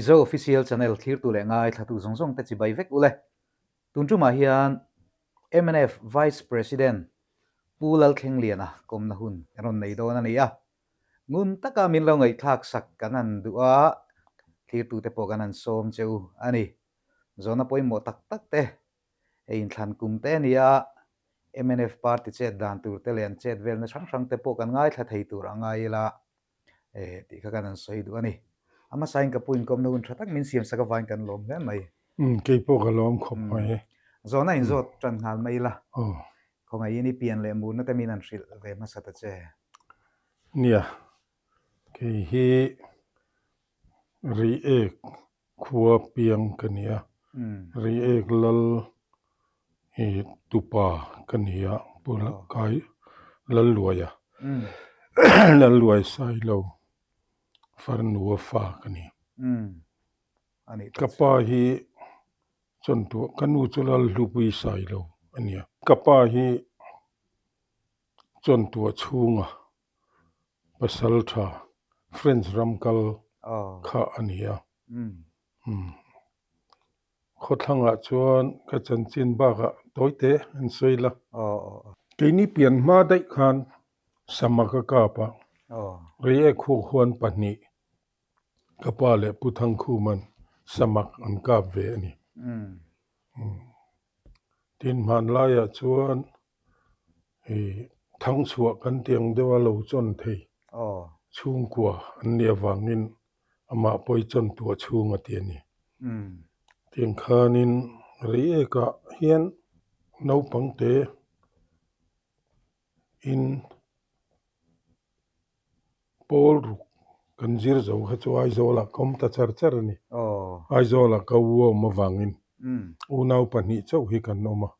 Mizo Official Channel thlirtu leh ngaithlatu zawng zawng te chibai vek ule. Tun tumah hian mnf Vice President Pu Lalthlengliana kawmna hun kan rawn nei dawn a ni a. Ngun taka min lo ngaihthlak sak kan han duh a, thlirtute pawh kan han sawm che u a ni. Zawhna pawimawh tak tak te hei inthlan kum te a ni a, mnf party chet dan tur te leh an chet velna hrang hrang te pawh kan ngaithla thei tur a ngai ila eh tih kha kan han sawi duh a ni. A hmasain ka pu inkawmna hun tha tak min siam sak avangin kan lawm hle mai. Umm kei pawh ka lawm khawp mai. Zawhna inzawt tan nghal mai ila. Khawngaihin i pian leh murna te min han hrilh ve hmasa ta che. Nia, kei hi Reiek Khua piang ka ni a, Reiek Lal i tupa ka ni a, Pu Kai Lalluaia, Lalluai Sailo farnua fa ka ni. Ka pa hi chuan ka nu chu Lalhlupui Sailo a ni a, ka pa hi chuan tuah chhunga Pasal tha French ram kal kha a ni a. Khawthlangah chuan ka chanchin bakah tawite an sawi la. Keini pian hma daih khan sama ka kap a, Reiek huk huan pahnih ka pa leh Pu Thangkhuman samak an kap ve a ni. Tin hmanlaiah chuan Hei thangchhuah kan tih ang deuha lo chawn thei chhungkua an nih avangin amah pawh chawn tuah chhung a ti a ni. Tiang khanin Reiekah hian naupang te in Pawl ruk kan zir zo kha chu Aizawlah ka awm ta char char a ni. Aizawlah ka u a awm avangin unau pahnih chauh hi kan awm a.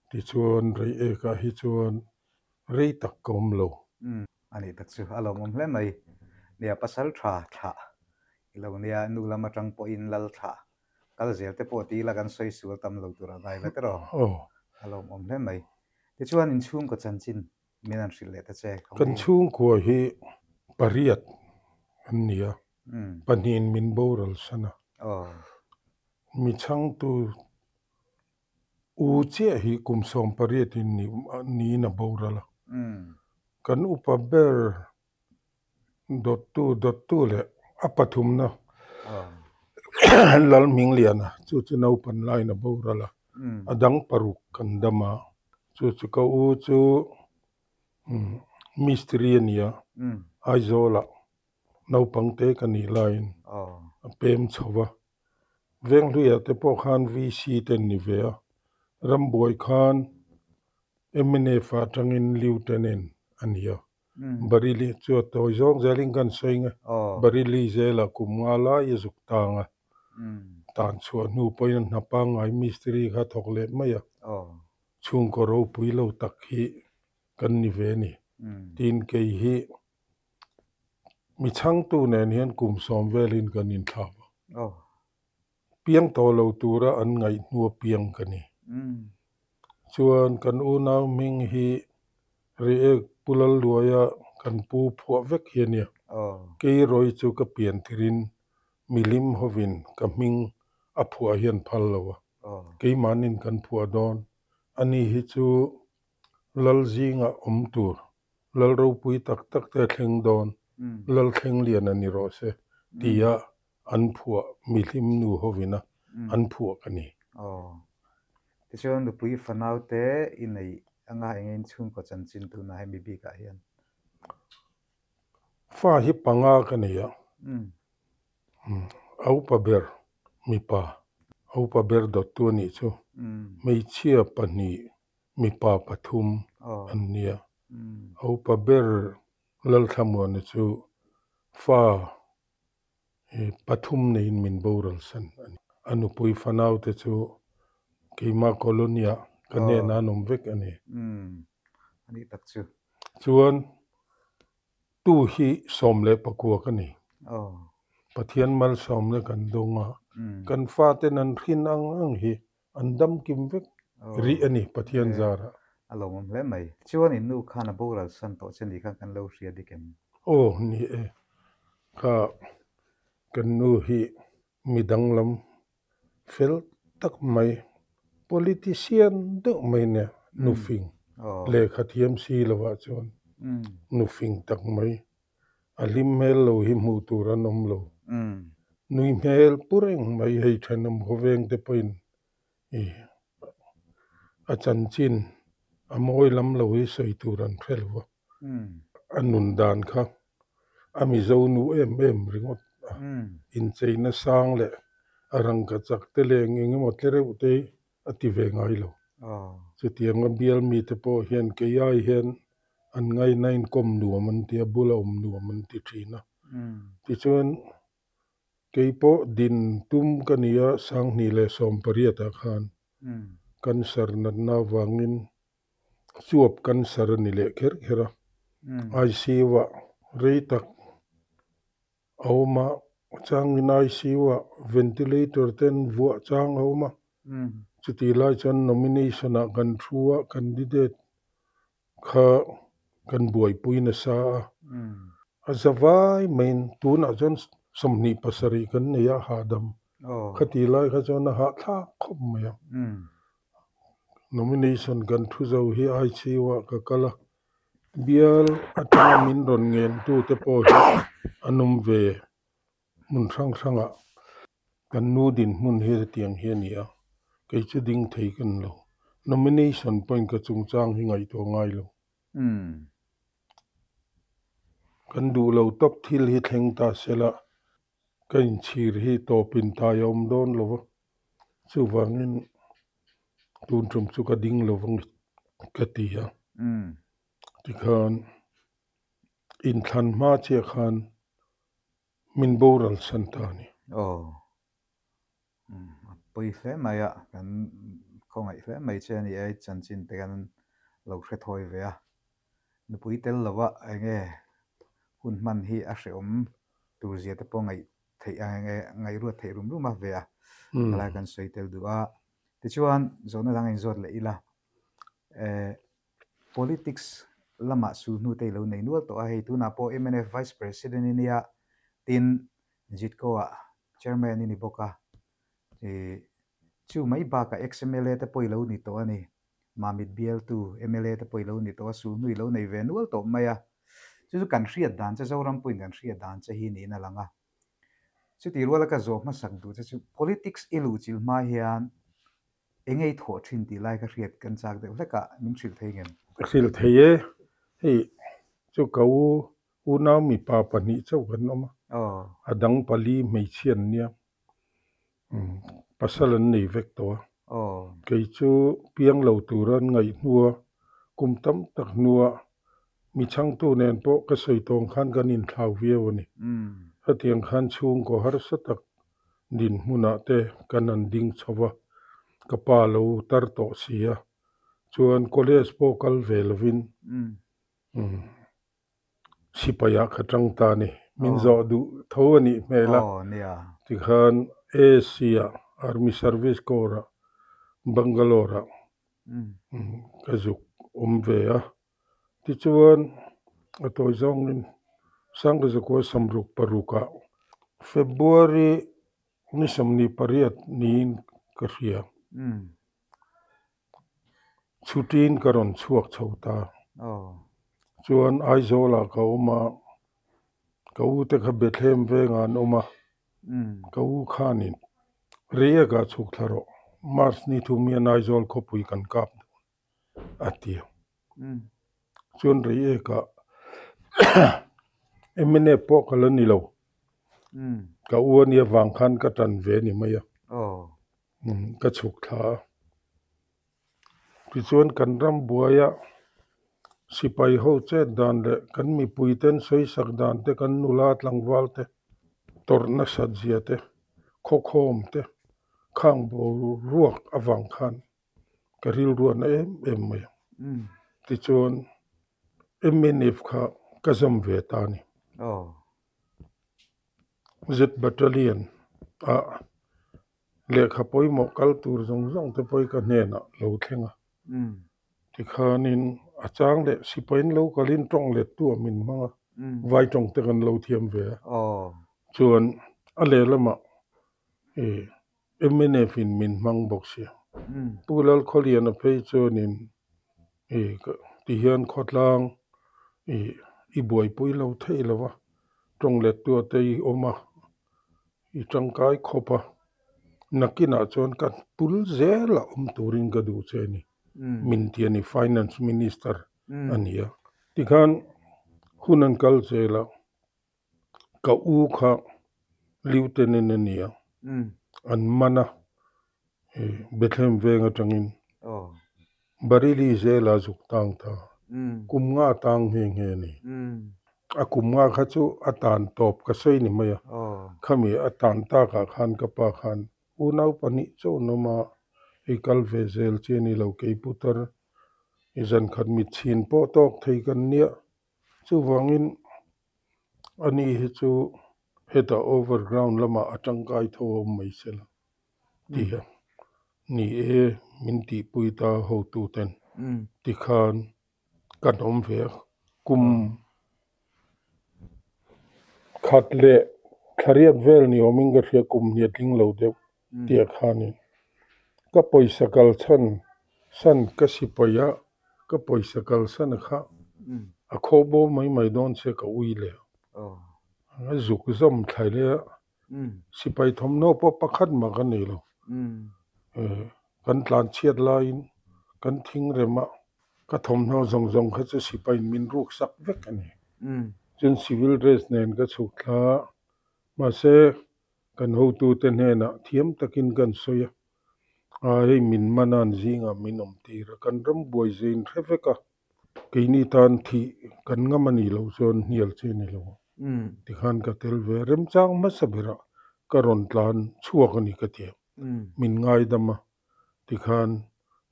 Tichuan Reiekah hi chuan rei tak ka awm lo. A nih tak chu a lawmawm hle mai. Nia pasal tha thlah i lo nia nu lam atang pawhin lal thlah kal zel te pawh ti ila kan sawi sual tam lo tur a ngai la tiraw? A lawmawm hle mai. Tichuan inchhungkaw chanchin Min an hrilh leh ta che. Kan chhungkua hi pariat an ni a, pahnihin min boral san a. Mi chhangtu u chiah hi kum 18 in niin a boral a. Kan upa ber dawttu dawttu leh a pathumna Lalhmingliana chu chu naupan laiin a boral a, a dang paruk kan dam a, chu chu ka u chu mistiri a ni a, Aizawlah naupang te ka nih laiin a pem chho va, Venghluiah te pawh khan VC te an ni ve a, Rambuai khan mnf ah atangin Lieutenant a ni a. Barili chu a tawi zawng zelin kan sawi nge. Barili zela kum nga lai a zuk tang a, tan chhuah hnu pawhin a hna pangngai mistiri kha a thawk leh mai a, chhungkaw ropui lo tak hi kan ni ve a ni. Tin, kei hi mi chhangtu nen hian kum 10 velin kan inthlap a. Piang tawh lo tura an ngaih hnua piang ka ni. Chuan kan unau hming hi Reiek Pu Lalluaia kan pu phuah vek hi a nia. Kei Roy chu ka pian tirin milim hovin ka hming a phuah hian phal lo a. Keimahnin kan phuah dawn. Ani hi chu Lal zingah awm tur, Lal ropui tak tak te a thleng dawn, Lal thleng lian a ni rawh se tia An phuah mihlim nu hovina an phuah ka ni. Aw. Tichuan nupui fanau te i neih anga eng in chhungkaw chanchin tunah hemi bikah hian? Fa hi panga ka nei a. A upa ber mipa, a upa ber dawttu a nih chu. Hmeichhia pahnih, mipa pathum an nia. A upa ber Lalthlamuana chu fa Pathum neiin min boral san a ni. A nupui fanaute chu keimah colony-ah ka hnenah an awm vek a ni. A nih tak chu. Chuan tu hi 19 ka ni. Pathian malsawmna kan dawng a, kan faten an hrin ang ang hi An dam kim vek rih a ni Pathian zarah. A lawmawm hle mai. Chuan in nu khan a boral san tawh che ni khan kan lo hria dik em? Aw ni e. Kha kan nu hi. Mi danglam fel tak mai, politician deuh mai nia, nufing lehkha thiam si lovah chuan nufing tak mai, a hlim hmel lo hi hmuh tur an awm lo. Nui hmel pu reng mai hei thenawm khawveng te pawhin i a chanchin a mawi lam lo hi sawi tur an hre lo va, a nun dan kha a Mizo nu em em ringawt a, incheina sang leh a rangka chak te leh eng eng emaw tle reuh te hi a ti ve ngai lo. Chutianga bial mite pawh hian kei ai hian an ngaina inkawm nuam an ti a, bula awm nuam an ti thin a. Tichuan Kei pawh din tum ka ni a, Sanghnih leh Sawmpariatah khan cancer natna avangin chuap cancer a ni leh kher kher a, ICU-ah rei tak a awm a, changin ICU-ah ventilator te an vuah chang a awm a, chutih lai chuan nomination-ah kan thu a, candidate kha kan buaipui nasa a, a za vai maiin tunah chuan 27 kan nei a hahdam khati lai kha chuan a hahthlak khawp mai a, nomination kan thu zo hi ICU ah ka kal a, bial atanga min rawn ngen tute pawh hi an awm ve hmun hrang hrangah kan nu dinhmun hi hetiang hi a ni a, kei chu ding thei ka ni lo. Nomination pawhin ka chungchang hi ngaihtuah ngai lo. Kan duh lo tawp thil hi thleng ta se la, ka inchhir hi tawpin tai a awm dawn lo va, chuvangin tun tum chu ka ding lo vang ka ti a. Tikhan inthlan hma chiah khan min boral san ta a ni. Aw, a pawi hle mai a, kan khawngaih hle mai che a ni e, chanchin te kan lo hre thawi ve a. Nupui tel lova eng nge hun hman hi a hrehawm tur zia te pawh ngaih theih ang eng nge ngaihruat theih rum rum a ve a, helai kan sawi tel duh a. Tichuan zawhna dang inzawt leh ila, eh Politics lamah sulhnu te i lo nei nual tawh a, hei tunah pawh mnf Vice President i nia, tin Zitco ah Chairman i ni bawk a, ih chu mai bakah ex-MLA te pawh i lo ni tawh a ni, Mamit bialtu mla te pawh i lo ni tawh a, sulhnu i lo nei ve nual tawh mai a, chu chu kan hriat dan che, Zoram pawhin kan hriat dan che hi niin a lang a. Chutih ruala ka zawh hmasak duh che chu politics i luhchilh hma hian Eng ei thawh thin tih lai ka hriat kan chak deuh hlek a, min hrilh thei ngem? Ka hrilh thei e, hei chu ka u unau mipa pahnih chauh kan awm a, a dang pali hmeichhia an nia, pasal an nei vek tawh a, kei chu piang lo tura an ngaih hnua kum tam tak hnua mi chhangtu nen pawh ka sawi tawng khan kan inthlau viau a ni. Hetiang khan chhungkaw harsa tak dinhmunah te kan han ding chho va, ka pa lo tar tawh si a, chuan college pawh kal ve lovin sipaiah ka tang ta a ni. Min zawh duh tho a nih hmel a, tikhan ASC-ah, Army Service Corps-ah, Bangalore-ah ka zuk awm ve a. Tichuan, a tawi zawngin Sangkazakua samruk parukah February ni 28 niin ka hria. Chhutin ka rawn chhuak chho ta. Chuan Aizawlah ka awm a, ka u te kha Bethlehem vengah an awm a, ka u khanin Reiekah chhuk thla rawh, March ni thum hian Aizawl khawpui kan kap dawn. a ti a. Chuan rei ekah mnf pawh ka la ni lo. Ka u a nia vang khan ka tan ve a ni mai a. Ka chhuk thla a. Tichuan kan ram buaia sipai ho chet dan leh kan mipui ten sawisak dan te, kan nula tlangval te tawrh nasat zia te, khawkhawm te, khang boruak avang khan ka rilru a na em em mai a. Tichuan mnf kha ka zawm ve ta a ni. Z Battalion ah lehkha pawimawh kal tur zawng zawng te pawh hi ka hnenah lo thleng a. Tikhanin a chang leh sipain lo kalin tawng lettu ah min hmang a, vai tawng te kan lo thiam ve a. Chuan a lehlamah. I mnf in min hmang bawk sia. Pu Lalkhawliana phei chuanin i tihian khawtlang i i buaipui lo thei lo va, tawng lettu te i awm a, i tangkai khawp a, nakinah chuan ka tul zel a awm turin ka duh che a ni, min ti a ni, Finance Minister a ni a. Tikhan hun an kal zel a. Ka u kha Lieutenant a ni a, an man a, Bethlehem veng atangin Bareilly zela zuk tang ta, kum nga tang nghe nghe a ni. A kum nga kha chu a tan tawp ka sawi ni mai a, khami a tan takah khan ka pa khan unau pahnih chaw an awm a, hei kal ve zel chi a ni lo, kei putar i zankhat mitchhin pawh tawk thei kan nia. Chuvangin ani hi chu hetah overground lamah a tangkai tho a awm mai se la ti a, ni e min tihpui ta hotuten tikhan kan awm ve a, kum khat leh thlariat vel ni awmin ka hria kum hniat tling lo deuh tih ah khanin ka pawisa kal chhan san ka sipai a ka pawisa kal san kha a khaw bo mai mai dawn che ka ui leh a zuk zawm thlai leh a sipai thawmhnaw pawh pakhat mah ka nei lo kan tlan chhiat laiin kan thing rem a ka thawmhnaw zawng zawng kha chu sipaiin min ruk sak vek a ni chuan civil dress nen ka chhuk thla a mahse Kan hotute hnenah thiam takin kan sawi a, a hei min man a an zingah min awm tir a, kan ram buai ze in hre vek a, keini tan thih kan ngam a nih loh chuan hnial che a ni lo tikhan ka tel ve a, remchang hmasa berah ka rawn tlan chhuak a ni ka ti a, min ngaidam a, tikhan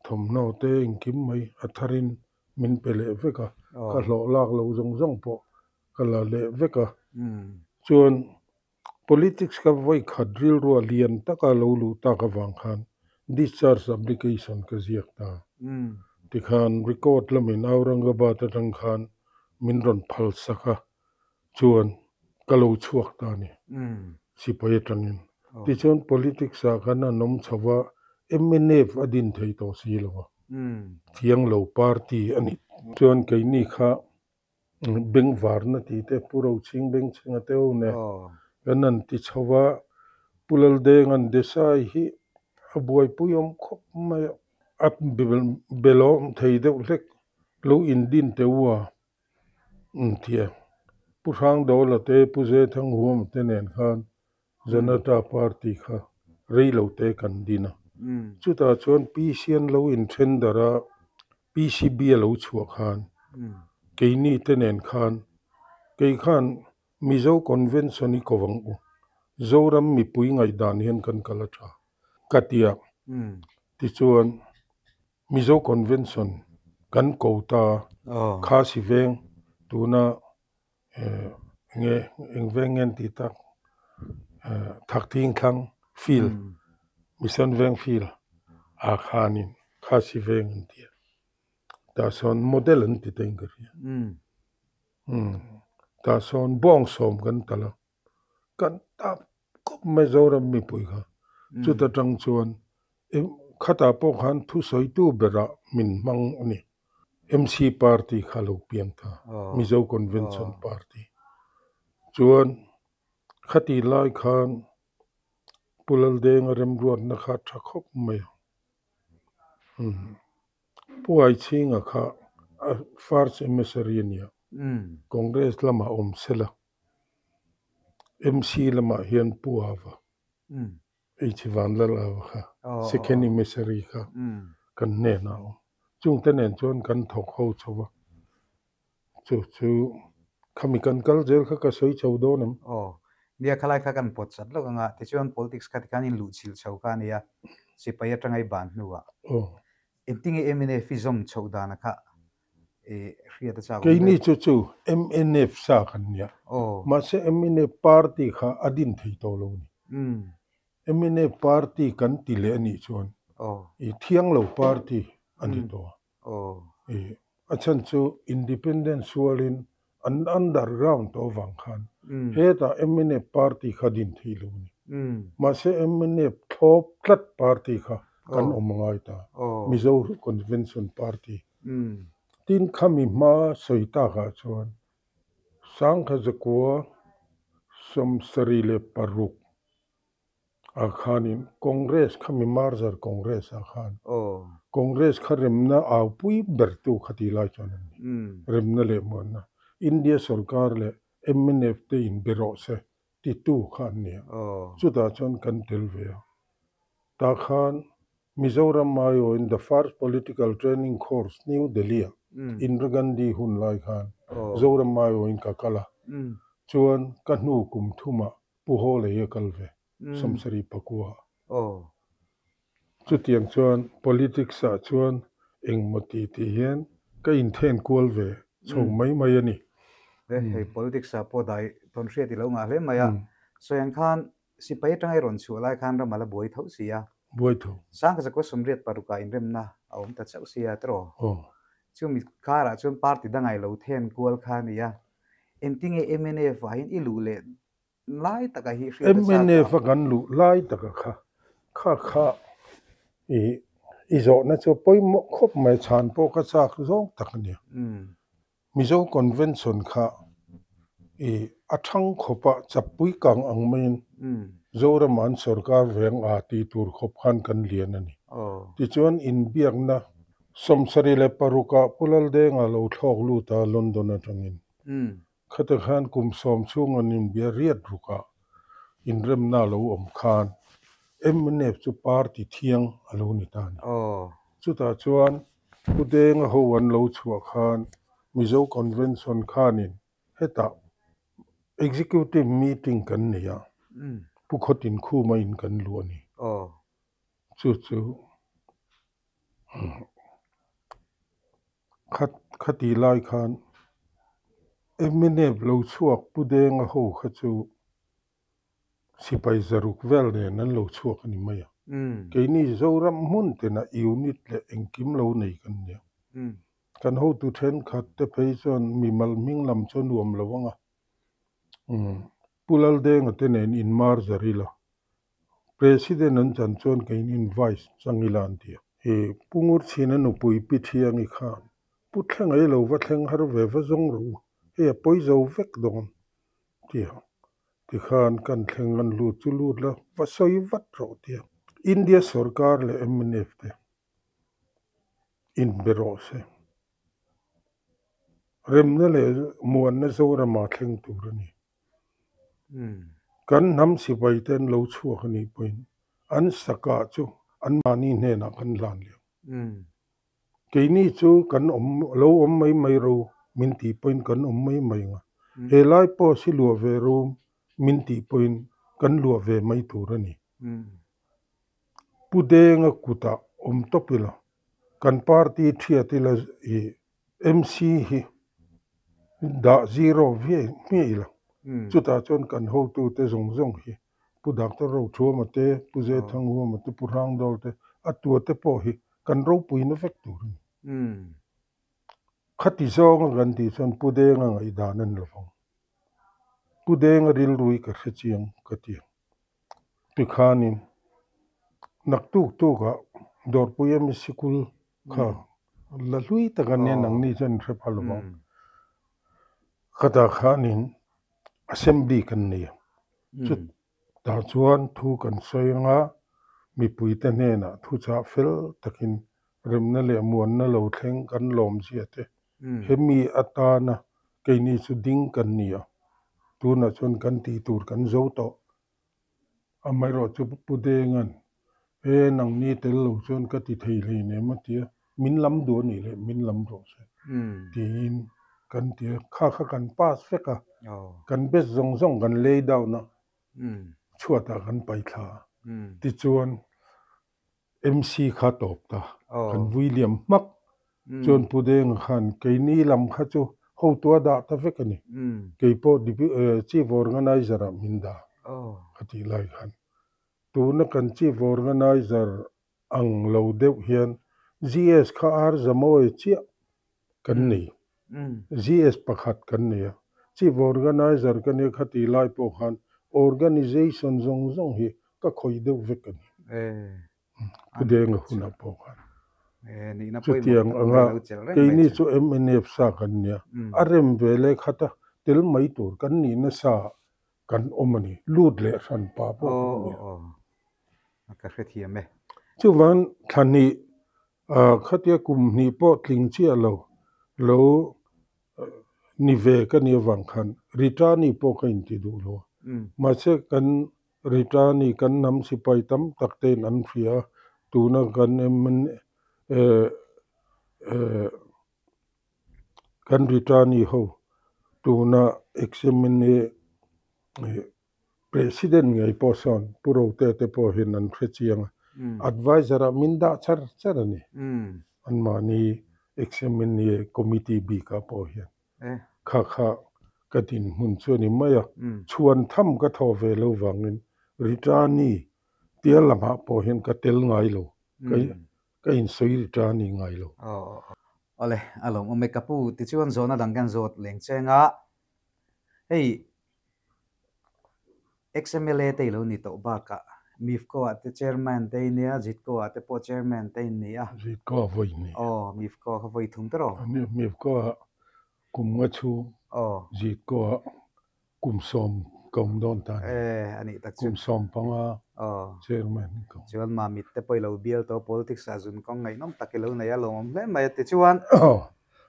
thawmhnaw te engkim mai a tharin min pe leh vek a, ka hlawh lak lo zawng zawng pawh ka la leh vek a, chuan Politics ka vawi khat rilrua lian taka lo luh tak avang khan discharge application ka ziak ta. Tikhan record lamin Aurangabad atang khan min rawn phal sak a, chuan ka lo chhuak ta a ni, sipai atangin. Tichuan politics ah khan an awm chho va, mnf a din thei tawh si lo a, thiang lo party a ni. Chuan keini kha Bengvarna tih te Pu Rochhing Bengchhenga te ho nen kan han ti chho va, Pu Laldenga'n Desai hi a buaipui awm khawp mai a, a belawm thei deuh hlek lo indin teh u a an ti a, Pu Hrangdawla te Pu Zethanghuama te nen khan Janata Party kha rei lo te kan din a, chutah chuan PC an lo inthen darh a, PCB a lo chhuah khan keini te nen khan kei khan Mizo Convention i ko ang u, Zoram mipui ngaihdan hian kan kal a tha ka ti a, tichuan Mizo Convention kan ko ta a, Khasi veng tuna Nge eng veng nge an tih tak Thakthing thlang field Mission veng field ah khanin Khasi veng an ti a tah sawn model an ti teng ka hria tah sawn bawng sawm kan tal a kan tap khawp mai Zoram mipui kha chuta tang chuan khatah pawh khan thusawitu berah min hmang a ni. MC party kha lo piang ta, Mizo Convention Party. Chuan khati lai khan Pu Laldenga remruatna kha tha khawp mai a. Pu Aichhinga kha a first emissary a nia, Congress lamah awm sela, MC lamah hian Pu Ava. H Vanlal Ava kha second emissary kha kan hnenah a awm. Chungte nen chuan kan thawk ho chho a, chu chu khami kan kal zel kha ka sawi chho dawn em? Aw, nia khalai kha kan pawt chat lawk anga tichuan politics kha tikhan in luh chhilh chho kha a nia, sipai atanga i ban hnuah. Aw. Engtinge mnf i zawm chhoh dana kha hriat a chak awm deuh. Keini chu chu mnf sa kan nia. Mahse mnf party kha a din thei tawh lo a ni. Mnf party kan ti leh a nih chuan i thiang lo party a ni tawh a. A chhan chu independent sualin an underground tawh avang khan hetah mnf party kha din thei lo a ni. Mahse mnf thlawp tlat party kha kan awm a ngai ta, Mizo Convention Party. Tin khami hma sawi takah chuan 1976 ah khanin Congress khami merger Congress ah khan Congress kha remna aupui bertu kha tih lai chuan an ni. Remna leh muanna India sorkar leh mnf te inbe rawh se titu kha an ni a. Chutah chuan kan tel ve a. Tah khan Mizoram aiawhin The First Political Training Course New Delhi ah Indira Gandhi hun lai khan Zoram aiawhin ka kal a. Chuan ka hnu kum thumah Pu Hawla hi a kal ve, 74 ah. Chutiang chuan politics ah chuan engmaw ti tih hian ka inthen kual ve chho mai mai a ni. Hei politics ah pawh dai tawn hriat i lo ngah hle mai a. Sawi ang khan sipai atanga i rawn chhuah lai khan ram a la buai tho si a. Buai tho. 1986 ah inremna a awm ta chauh si a tiraw? Chumi karah chuan party danga i lo then kual kha a ni a. Engtinge mnf ah hian i luh leh lai taka hi hriat a chak a. Mnf a kan luh lai taka kha kha kha i i zawhna chu pawimawh khawp mai chhan pawh ka chak zawng tak a nia. Mizo Convention kha i a thang khawpa chapui kang ang maiin Zoram an sorkar veng a tih tur khawp khan kan lian a ni. Tichuan inbiakna 76 ah Pu Laldenga lo thlawk lut a London atangin. Khata khan kum sawm chhung an inbia riat rukah inremna a lo awm khan mnf chu party thiang a lo ni ta a ni. Chutah chuan Pu Denga ho an lo chhuah khan Mizo Convention khanin hetah Executive Meeting kan nei a, Pu Khawtin Khuma in kan luh a ni. Chu chu Khati lai khan mnf lo chhuak Pu Denga ho kha chu sipai zaruk vel nen an lo chhuak a ni mai a. Keini Zoram hmun tena unit leh engkim lo nei kan nia. Kan hotu thenkhat te phei chuan mimal hming lam chu a nuam lo ang a. Pu Laldenga te nen inmar zar ila President an chan chuan keinin Vice chang ila an ti a. He Pu Ngurchhina nupui Pi Thiangi khan Pu Thleng ei lo va thleng har ve va zawng rawh u, hei a pawi zo vek dawn ti a. Tikhan kan thleng an lut chu lut la va sawi vat rawh ti a. India sorkar leh mnf te inbe rawh se. Remna leh muanna Zorama thleng tur a ni. Kan hnam sipai te an lo chhuak a nih pawhin an sakah chu anmahni hnenah kan hlan leh ang. Keini chu kan awm lo awm mai mai ro min tih pawhin kan awm mai mai ang a. He lai pawh si luah ve ro min tih pawhin kan luah ve mai tur a ni. Pu Denga kutah awm tawp ila kan party thiat ila i MC hi dah zero viai hmiah ila chutah chuan kan hotute zawng zawng hi Pu Doctor Rothuama te, Pu Zethanghuama te, Pu Hrangdawl te, a tua te pawh hi kan ropuina vek tur a ni. Khati zawnga kan tih chuan Pu Denga ngaihdan a ni lovang. Pu Denga rilrui ka hre chiang ka ti. Tikhanin naktuk tukah Dawrpui ami sikul kha la hlui tak a nia nangni chuan in hre pha lo vang. Khatah khanin assembly kan nei a, chutah chuan thu kan sawi anga mipuite hnenah thuchah fel takin remna leh muanna lo thleng kan lawmzia te hemi atana keini chu ding kan ni a, tunah chuan kan tih tur kan zo tawh. Amaherawh chu Pu Denga'n, He nangni tel lo chuan ka ti thei hlei nem a ti a, min lam duh a nih leh min lam rawh se tiin kan ti a, kha kha kan pass vek a, kan best zawng zawng kan lay down a, chhuatah kan paih thla a, tichuan MC kha tawp ta, kan vui liam hmak. Chuan Pu Denga khan keini lam kha chu hotu a dah ta vek a ni. Kei pawh Chief Organizer ah min dah a tih lai khan. Tuna kan Chief Organizer ang lo deuh hian GS kha ar zamawi chiah kan nei. GS pakhat kan nei a. Chief Organizer ka nia kha tih lai pawh khan Organization zawng zawng hi ka khawih deuh vek a ni. Pu Denga hunah pawh khan. Chutiang anga keini chu mnf sa kan nia, a rem ve leh khat a, tel mai tur kan nih nasa kan awm a ni, lut leh hran pa pawh kan ni lo. Chuvang thla hnih khatia kum hnih pawh tling chiah lo lo ni ve ka nih avang khan Ritani pawh ka inti duh lo a, mahse kan Ritani kan hnam sipai tam tak tein an hria a, tuna kan kan Ritani ho tuna ex-MNA President ngei pawh sawn Pu Rote te pawh hian an hre chiang a, adviser ah min dah char char a ni. Anmahni ex-MNA committee bikah pawh hian kha kha ka dinhmun chu a ni mai a, chhuan tham ka thawh ve lo vangin Ritani tia lamah pawh hian ka tel ngai lo, ka insawi Ritani ngai lo. Awle, a lawmawm e ka pu, tichuan zawhna dang kan zawt leng cheng a, hei Ex-MLA te i lo ni tawh bakah Mifco ah te Chairman te i nia, Zitco ah te pawh Chairman te in ni a. Zitco ah vawi ni. Aw, Mifco kha vawi thum tawh. Mifco ah kum nga chhung, Zitco ah kum sawm ka awm dawn ta ni. E, a nih tak chu. Kum 15 Chairman ka awm. Chuan Mamit te pawh i lo bial tawh, politics ah zun kawng ngaihnawm tak i lo nei a, lawmawm hle mai a. Tichuan,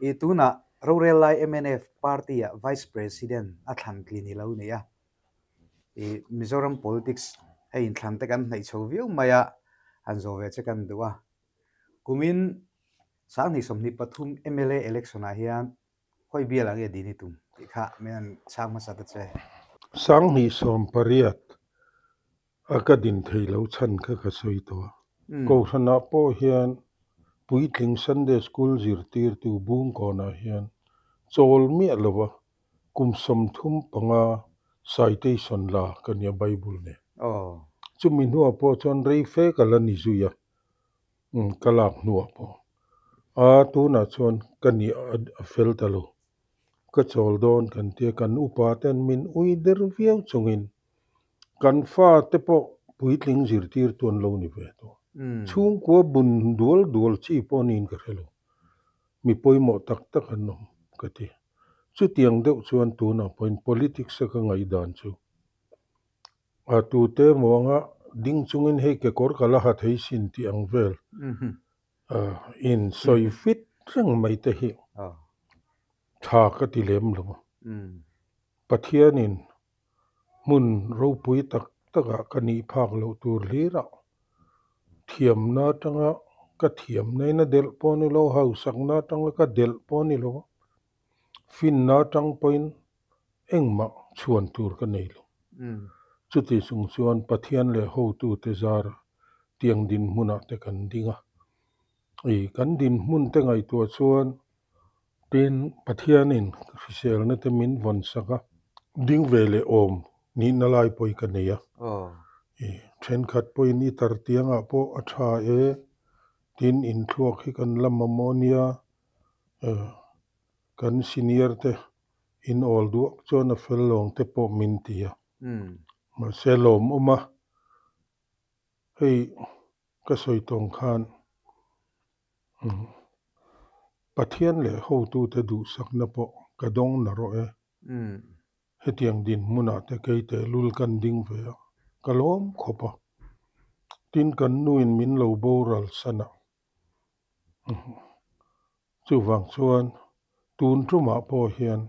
i tunah rorel lai mnf party ah Vice President a thlan tlin i lo nei a. I Mizoram politics hei inthlan te kan hnaih chho viau mai a, han zawh ve che kan duh a. Kumin 2023 mla election ah hian khawi bial ah nge din i tum tih kha min han chhang hmasa ta che. 2018 a ka din thei lo chhan kha ka sawi tawh a. Kohhranah pawh hian puitling Sunday School zirtirtu Bungkawnah hian chawl miah lo a kum 35 citation la ka nia Bible nen. Chumi hnuah pawh chuan rei fe ka la ni zui a, ka lak hnuah pawh. A tunah chuan ka nih a fel ta lo. Ka chawl dawn kan tia kan upa ten min ui der viau chungin Kan fate pawh puitling zirtirtu an lo ni ve tawh. Chhungkua bun dual dual chi pawh niin ka hre lo. Mi pawimawh tak tak an awm ka ti. Chutiang deuh chuan tunah pawhin politics a ka ngaihdan chu a tute emaw anga ding chungin hei kekawr ka la ha thei sin tih ang vel in sawi fit reng mai te hi tha ka ti lem lo. Pathianin Hmun ropui tak takah ka nih phak loh tur hlirah thiamna atanga ka thiamna in a delh pawh a ni lo, hausakna atanga ka delh pawh a ni lo, finna atang pawhin engmah chhuan tur ka nei lo. Chuti chung chuan Pathian leh hotute zara tiang dinhmunah te kan ding a, ih kan dinhmun te ngaihtuah chuan Tin, Pathianin hriselna te min vawn sak a, ding ve leh awm nihna lai pawh i ka nei a. I thenkhat pawhin i tar tiangah pawh a tha e, tin inthluak hi kan la mamawh nia, kan senior te in awl duak chuan a fel lawng te pawh min ti a. Mahse lawmawm a, hei ka sawi tawng khan Pathian leh hotute duhsakna pawh ka dawng na rawh e. Hetiang dinhmunah te kei tehlul kan ding ve a, ka lawm khawp a. Tin, kan nuin min lo boral san a. Chuvang chuan tun tumah pawh hian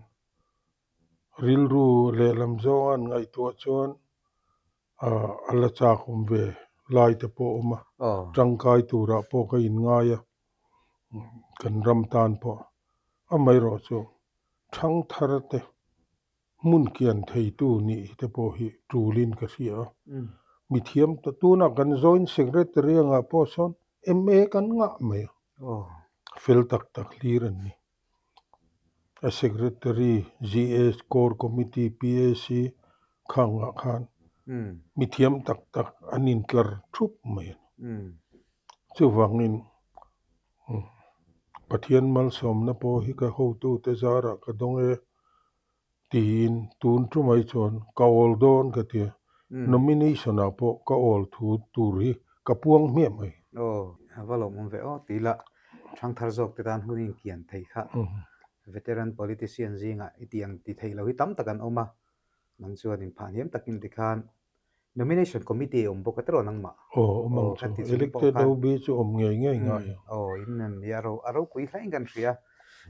rilru lehlam zawnga an ngaihtuah chuan a la chak awm ve lai te pawh a awm a, tangkai turah pawh ka inngai a, kan ram tan pawh. Amaherawh chu thangthar te hmun kian theitu nih te pawh hi tulin ka hria a. Mithiam ta tunah kan Joint Secretary angah pawh sawn MA kan ngah mai a, fel tak tak hlir an ni. A Secretary, GA Core Committee, PAC khangah khan mithiam tak tak an intlar thup mai a ni. Chuvangin Pathian malsawmna pawh hi ka hotute zarah ka dawng e. Tiin tun tumai chuan ka awl dawn ka ti a, nomination ah pawh ka awl thu tur hi ka puang hmiah mai. Aw, a va lawmawm ve aw ti ila ṭhangthar zawk te tan hun inkian thei kha veteran politician zingah i tih ang ti thei lo hi tam tak an awm a, nang chuan inphah hniam takin tikhan Nomination committee awm bawk a tiraw nangmah? Aw, awm ang chu. Elected OB chu awm ngei ngei ngai ang. Aw, in an ni a, a ropui hlain kan hria.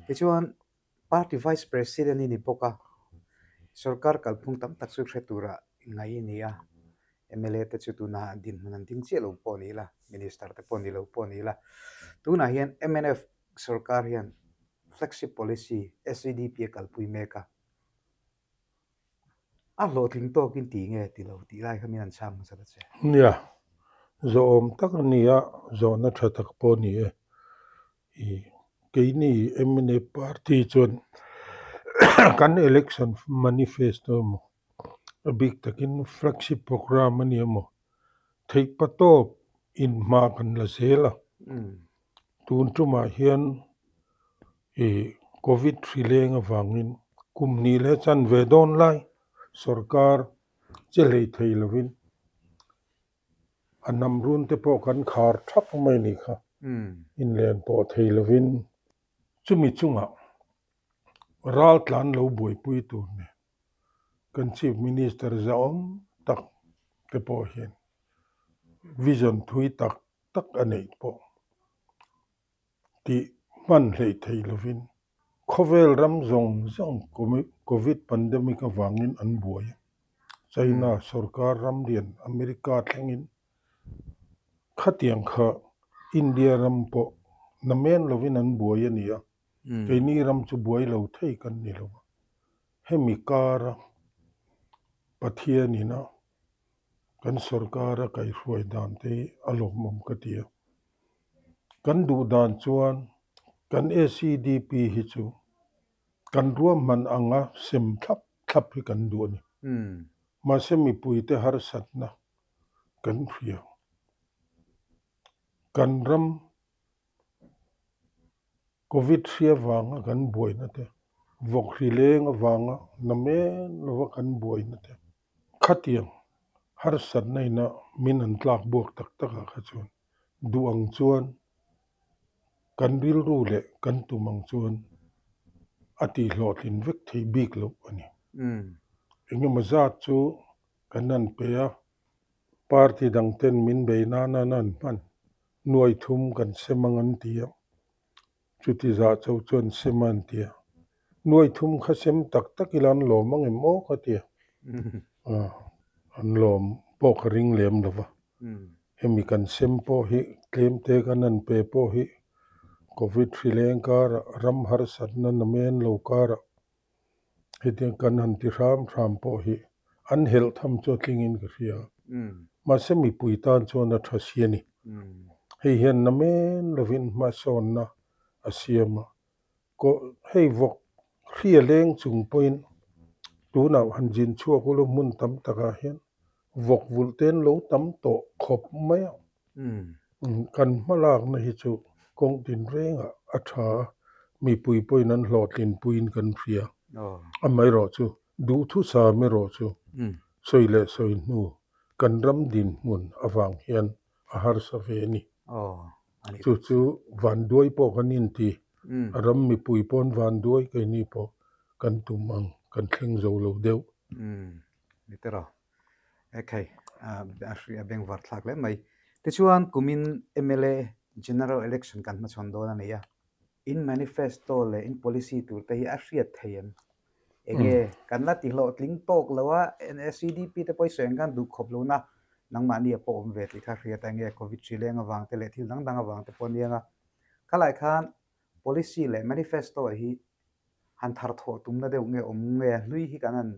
Tichuan, Party Vice President i ni bawk a, sorkar kalphung tam tak chu hre tura ngai i ni a. Mla te chu tunah dinhmun an ding chiah lo pawh ni ila, Minister te pawh ni lo pawh ni ila. Tunah hian mnf sorkar hian Flagship Policy, SEDP a kalpui mek a. A hlawhtling tawkin ti nge ti lo tih lai kha min an chhang hmasa ta che. Nia, zawhawm tak a ni a, zawhna tha tak pawh a ni e. I keini mna party chuan kan election manifesto emaw, a bik takin flagship programme a ni emaw, theihpatawp in hma kan la zel a. Tun tumah hian i Covid hri leng avangin kum hnih leh chan ve dawn lai sorkar che hlei thei lovin a hnam run te pawh kan khar thap mai a nih kha. Inlen pawh thei lovin chumi chungah ral tlan lo buaipui tur nen kan Chief Minister zahawm tak te pawh hian vision thui tak tak a neih pawh tih hman hleih theih lovin khawvel ram zawng zawng Covid pandemic avangin an buai a. China sorkar ram lian America thlengin khatiang kha India ram pawh namen lovin an buai a ni a, keini ram chu buai lo thei kan ni lo a. Hemi kara Pathianin a kan sorkara kaihhruai dan te hi a lawmawm ka ti a. Kan duh dan chuan kan SEDP hi chu kan ruahman anga sem thlap thlap hi kan duh a ni. Mahse mipuite harsatna kan hria. Kan ram Covid hri avanga kan buaina te, vawk hri leng avanga namen lova kan buaina te, khatiang harsatna ina min han tlak buak tak tak ah kha chuan duh ang chuan kan rilru leh kan tum ang chuan a tihhlawhtlin vek thei bik loh a ni. Engemaw zat chu kan han pe a, party dang ten min bei nan an han hman nuai thum kan sem ang an ti a, chuti zah cho chuan sem a an ti a, nuai thum kha sem tak tak ila an lawm ang em aw ka ti a, an lawm pawh ka ring lem lo va, hemi kan sem pawh hi tlem te kan han pe pawh hi covid hri leng karah ram harsatna namen lo karah Hetiang kan han ti hram hram pawh hi an helh tham chu a tlingin ka hria. Mahse mipui tan chuan a tha si a ni. Hei hian namen lovin hmasawnna a siam a. Hei vawk hria leng chung pawhin tunah han zin chhuak ula hmun tam takah hian vawk vulh te an lo tam tawh khawp mai a. Kan hmalakna hi chu kawng tinrengah a tha a, mipui pawhin an hlawhtlinpuiin kan hria. Amaherawh chu duhthusam erawh chu sawi leh sawi hnu kan ram dinhmun avang hian a harsa ve a ni. Chu chu vanduai pawh kan inti, a ram mipui pawn vanduai keini pawh kan tum ang kan thleng zo lo deuh. Ekhei, a hri a bengvar thlak hle mai. Tichuan, kumin mla General Election kan hmachhawn dawn a ni a. In manifesto leh in policy tur te hi a hriat thei em? Enge, kan la tihlawhtling tawk lo a, NSCDP te pawh i sawi ang khan duh khawp lo na, nangmahni a pawh awm ve tih kha hriat a, enge Covid hri leng avang te leh thil dang dang avang te pawh a nia nga. Khalai khan policy leh manifesto hi han thar thawh tumna deuh nge awm nge a hlui hi kan han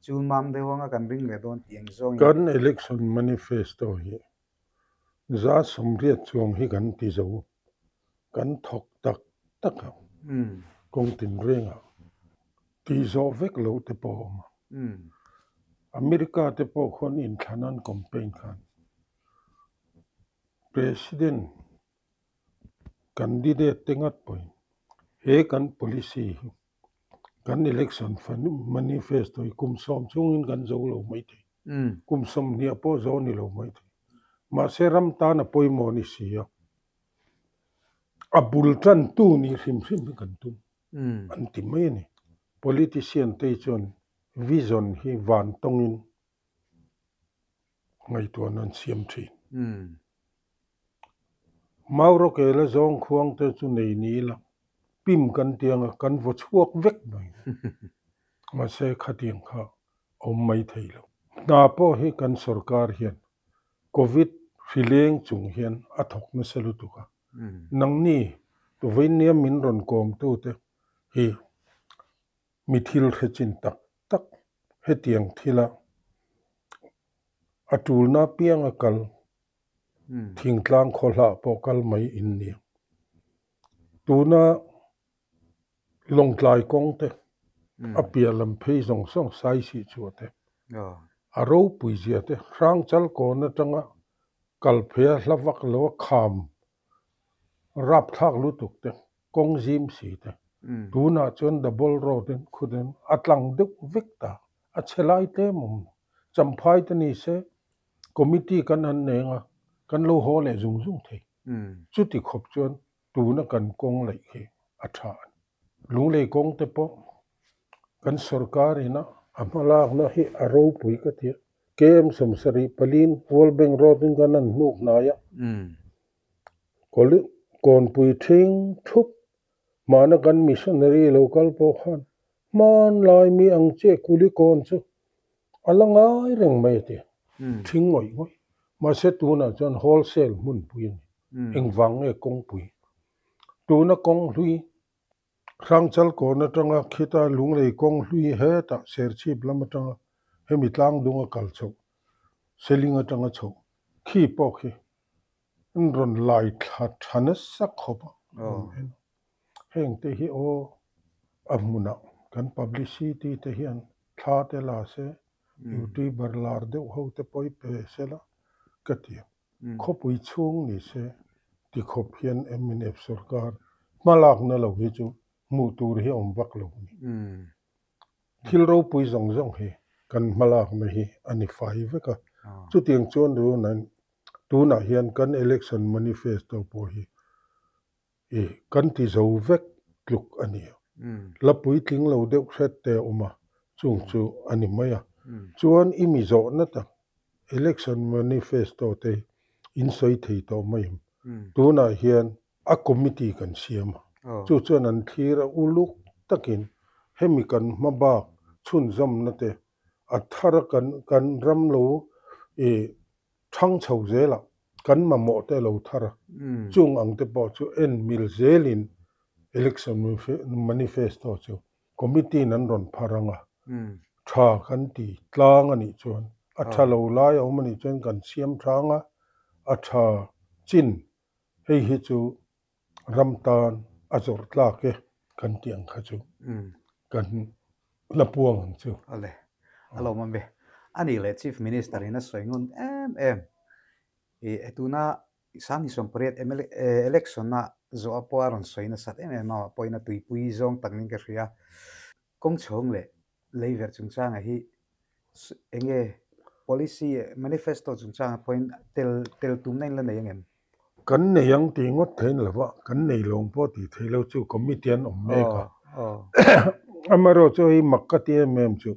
chul mam deuh anga kan ring leh dawn tih ang zawngin. Kan election manifesto hi za sawmriat chuang hi kan ti zo, kan thawk tak tak a, kawng tinrengah tih zawh vek loh te pawh a awm a. America te pawh khuan inthlan an campaign khan President Candidate te ngat pawhin he kan policy hi Kan election manifesto hi kum sawm chhungin kan zo lo mai thei. Kum 20 pawh zo ni lo mai thei. Mahse ram tan a pawimawh ni si a, a bul tantu nih hrim hrim hi kan tum an ti mai a ni. Politician te chuan vision hi van tawngin ngaihtuahna an siam thin. Maurawkela zawng khuang te chu nei ni ila pim kan ti anga kan vaw chhuak vek mai. Mahse khatiang kha awm mai thei lo. Hna pawh hi kan sorkar hian Covid hri leng chung hian a thawk nasa lutuk a. Nangni Tuvainiam min rawn kawmtute hi Mi thil hre chin tak tak hetiang thila a tulna pianga kal, thingtlang khawhlah pawh kal mai in ni. Tuna Lawngtlai kawng te, a piah lam phei zawng zawng Saisih chhuah te, a ropui zia te, Hrangchal kawn atanga kal pheia hla vak lo a kham Rapthlak lutuk te, kawng zim si te, tunah chuan double road in khut in a tlang deuh vek ta, a chhe lai tlem awm lo. Champhai te ni se committee kan han neng a, kan lo haw leh zung zung thei. Chuti khawp chuan tuna kan kawng laih hi a tha a ni. Lunglei kawng te pawh kan sorkar ina a hmalakna hi a ropui ka ti a, KM 74 World Bank Road in kan han hnuk hnai a, Kawnpui thing thup hmana kan missionary lo kal pawh khan hmanlai mi ang chiah kuli kawn chu a la ngai reng mai a ti. Thing ngawih ngawih. Mahse tunah chuan wholesale hmunpui a ni. Engvang nge kawngpui? Tuna kawng hlui Hrangchal kawn atanga khita Lunglei kawng hlui hetah Serchhip lam atanga hemi tlangdunga kal chhoh, Seling atanga chhoh khi pawh khi an rawn lai thla tha nasa khawp a, rawn en a. Heng te hi aw a hmunah kan publicity te hian thla te la se, youtuber lar deuh ho te pawh i pe sela ka ti a. Khawpui chhung ni se ti khawp hian mnf sorkar hmalakna lo hi chu hmuh tur hi a awm vak lo a ni. Thil ropui zawng zawng hi kan hmalakna hi a ni fai vek a. Chutiang chuan tunah hian kan election manifesto pawh hi I kan ti zo vek tluk a ni. La puitling lo deuh hret te a awm a, chung chu a ni mai a. Chuan i mi zawhna tak election manifesto te in sawi thei tawh mai em? Tunah hian a committee kan siam a, chu chuan an thlir a uluk takin hemi kan hma bak chhunzawmna te a thar a kan kan ram lo i Thang chho zelah kan mamawh te lo thar a, chung ang te pawh chu en mil zelin election manifesto chu committee in an rawn phar ang a, tha kan ti tlang a nih chuan a tha lo lai a awm a nih chuan kan siam tha ang a, a tha chin hei hi chu ram tan a zawrh tlak e kan tih ang kha chu kan la puang ang chu. Awle, a lawm awm ve. A nih leh Chief Minister in a sawi ngun em em. I tuna 2018 mla election a zawh a pawh a rawn sawi nasat em em a, pawhin a tuipui zawng tak niin ka hria. Kawngchhawng leh leiverh chungchanga hi enge policy manifesto chungchanga pawhin tel tel tumna in la nei angem? Kan nei ang tih ngawt thein lo va, kan nei lo ang pawh tih theih lo chu committee an awm mek a. Amaherawh chu hei mak ka ti em em chu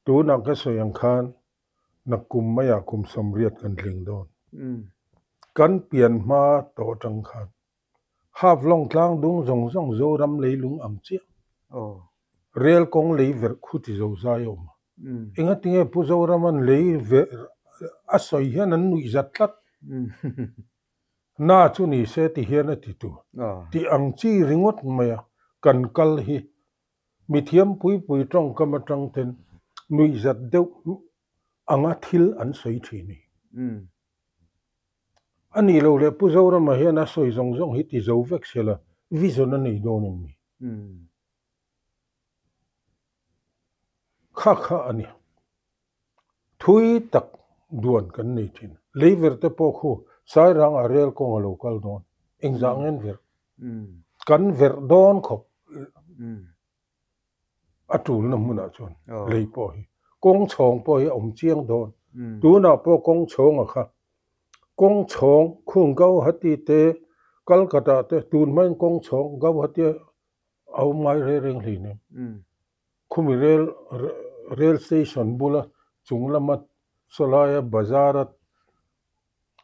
tunah ka sawi ang khan nakkum maiah kum 80 kan tling dawn. Kan pian hma tawh atang khan Half-lawng tlang dung zawng zawng Zoram leilung ang chiah. Rel kawng lei verh khu ti zo zai a awm a. Engatinge Pu Zorama'n lei verh a sawi hian an nuih zat tlat. Na chu ni se ti hian a ti tur. Tih ang chi ringawt mai a kan kal hi mithiam pui pui tawngkam atang ten nuih zat deuh anga thil an sawi thin a ni. A nih loh leh Pu Zorama hian a sawi zawng zawng hi ti zo vek sela vision a nei dawn em ni? Kha kha a ni. Thui tak duan kan nei thin. Leiver te pawh khu Sairang ah rel kawng a lo kal dawn. Engzah ngen verh? Kan verh dawn khawp. A tulna hmunah chuan lei pawh hi kawng chhawng pawh hi a awm chiang dawn. Tunah pawh kawng chhawnga kha kawng chhawng khung Gauhati te Calcutta te tun hmain kawng chhawng Gauhati a awm ngai reng reng hleinem. Khumi rail rail station bula chung lama sawlaia bazar a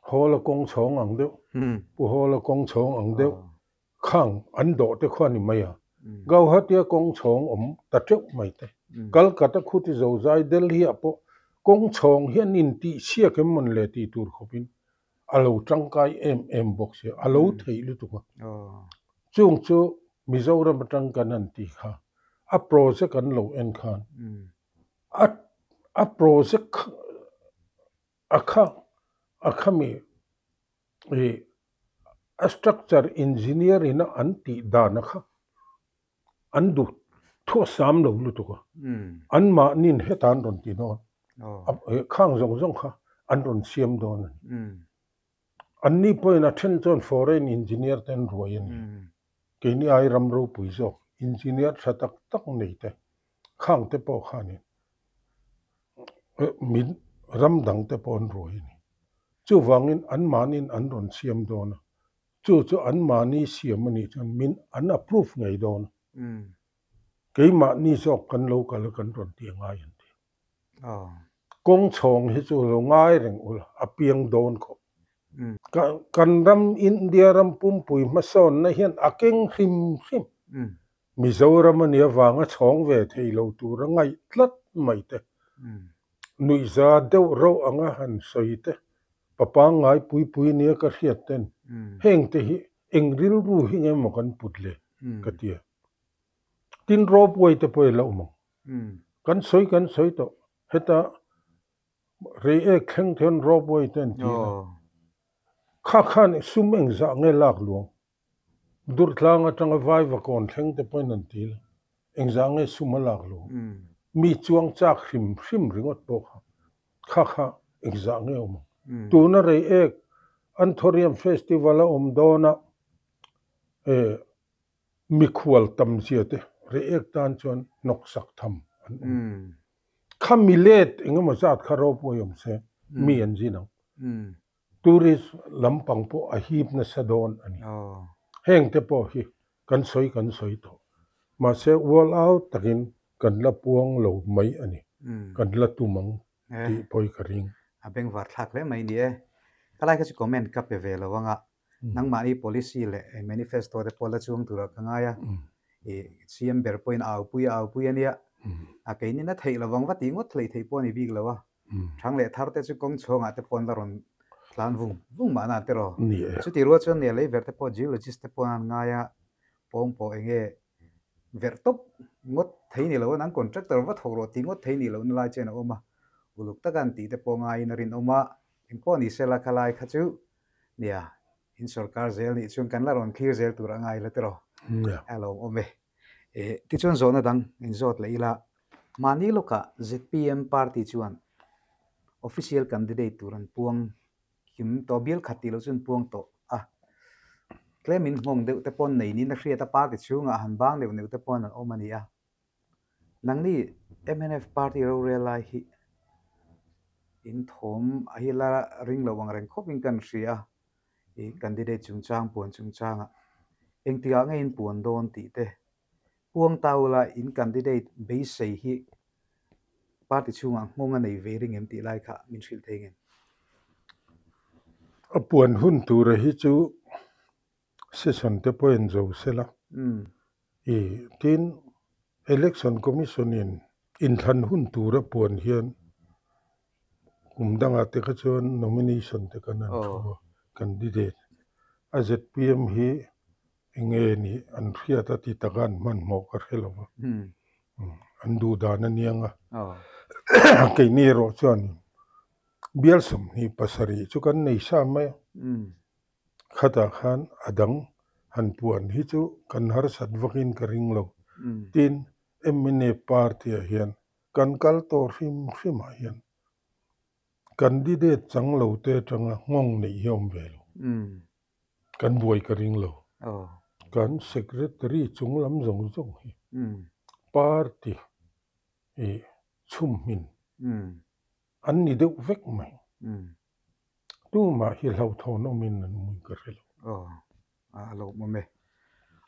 hall a kawng chhawng ang deuh pu hall a kawng chhawng ang deuh Khang an dawh te khuan i mai a, Gauhati-a kawng chhawng awm ta teuh mai te. Calcutta khuti zozai Delhi-ah pawh kawng chhawng hi an intihsiak em mawn le tih tur khawpin a lo tangkai em em bawk sia, a lo theih lutuk a. Chung chu Mizoram atang kan han ti kha, a project an lo en khan a a project a kha a khami Ih a structure engineer ina an tih dan a kha an duh thuah sam lo lutuk a, an mahnin heta an rawn ti dawn khang zawng zawng kha an rawn siam dawn a ni. Anni pawhin a then chuan foreign engineer te an ruai a ni. Keini ai ram ropui zawk engineer tha tak tak nei te khang te pawh khanin min ram dang te pawh an ruai a ni. Chuvangin anmahniin an rawn siam dawn a, chu chu anmahni siam a nih chuan min an approve ngei dawn a. Keimahni zawk kan lo kal a kan rawn ti angai an ti. Kawng chhawng hi chu lo ngai reng ula a piang dawn khawp. Kan ram India ram pumpui hmasawnna hian a keng hrim hrim. Mizoram a nih avanga chhawng ve thei lo tura ngaih tlat mai te, nuihza deuh rauh anga han sawi te, pa pangngai pui pui nia ka hriat ten heng te hi eng rilru hi nge maw kan put le ka ti a. Tin ropeway te pawh i lo awm ang. Kan sawi kan sawi tawh heta rei ek thleng te hian ropeway te an ti a. Kha khan sum engzah nge lak luang? Durtlang atanga Vaivakawn thleng te pawhin an ti la, engzah nge sum a lak lo? Mi chuang chak hrim hrim ringawt pawh kha kha kha engzah nge awm ang? Tuna rei ek Anthurium Festival a awm dawna eh mikhual tam zia te rei ek tan chuan hnawksak tham an awm. Kha milet engemaw zat kha ropui awm se mi an zin ang. Tourist lampang pawh a hip nasa dawn a ni. Heng te pawh hi kan sawi kan sawi tawh. Mahse ual au takin kan la puang lo mai a ni. Kan la tum ang tih pawh hi ka ring. A bengvar thlak hle mai ni e. Ka lai kha chu comment ka pe ve lo anga nangmahni policy leh manifesto te pawh la chuang turah ka ngai a. I CM ber pawhin a aupui a aupui a nia. A keinin a theih lovang va tih ngawt hleih theih pawh a ni bik lo a. Thang leh thar te chu kawng chhawngah te pawh an la rawn tlan vung vung mahna te rawh. Chuti rual chuan nia lei verh te pawh geologist te pawh an ngai a, pawng pawh eng nge verh tawp ngawt thei ni lo a, nang contractor va thawk rawh tih ngawt thei ni lohna lai chuan a awm a, uluk taka an tih te pawh ngaiin a rinawm a, engpawh ni sela kha lai kha chu nia in sorkar zel nih chuan kan la rawn thlir zel tur a ngai la tiraw a lawmawm e. Tichuan zawhna dang inzawt leh ila, mahni lawkah zpm party chuan official candidate tur an puang kim tawh, bial khat tih loh chu an puang tawh a, tlem in nghawng deuh te paw'n nei niin a hriat a, party chhungah han bang neuh neuh te paw'n an awm a ni a. Nangni mnf party rorel lai hi in thawm a hi la ring lo ang reng khawpin kan hria a, i candidate chungchang puan chungchangah engtikah nge in puan dawn tih te puang ta ula in candidate beisei hi party chhungah nghawng a nei ve ring em tih lai kha min hrilh thei ngem? A puan hun tura hi chu session te pawh in zo sela i tin election commission in inthlan hun tura puan hian kum dangah te kha chuan nomination te kan han thu a candidate a zpm hi enge nih an hriat a ti taka an hmanhmawh ka hre lo va an duh dan a niang a keini erawh chuan bial 27 chu kan nei sa mai a. Khatah khan a dang han puan hi chu kan harsat vakin ka ring lo. Tin, mna party-ah hian kan kal tawh hrim hrimah hian candidate chang lo te atanga nghawng neih hi a awm ve lo. Kan buai ka ring lo. Kan secretary chung lam zawng zawng hi party. Ih chhumhmin an ni deuh vek mai. Tumah hi hlauhthawn awmin an awmin ka hre lo. Aw, a lawmawm e.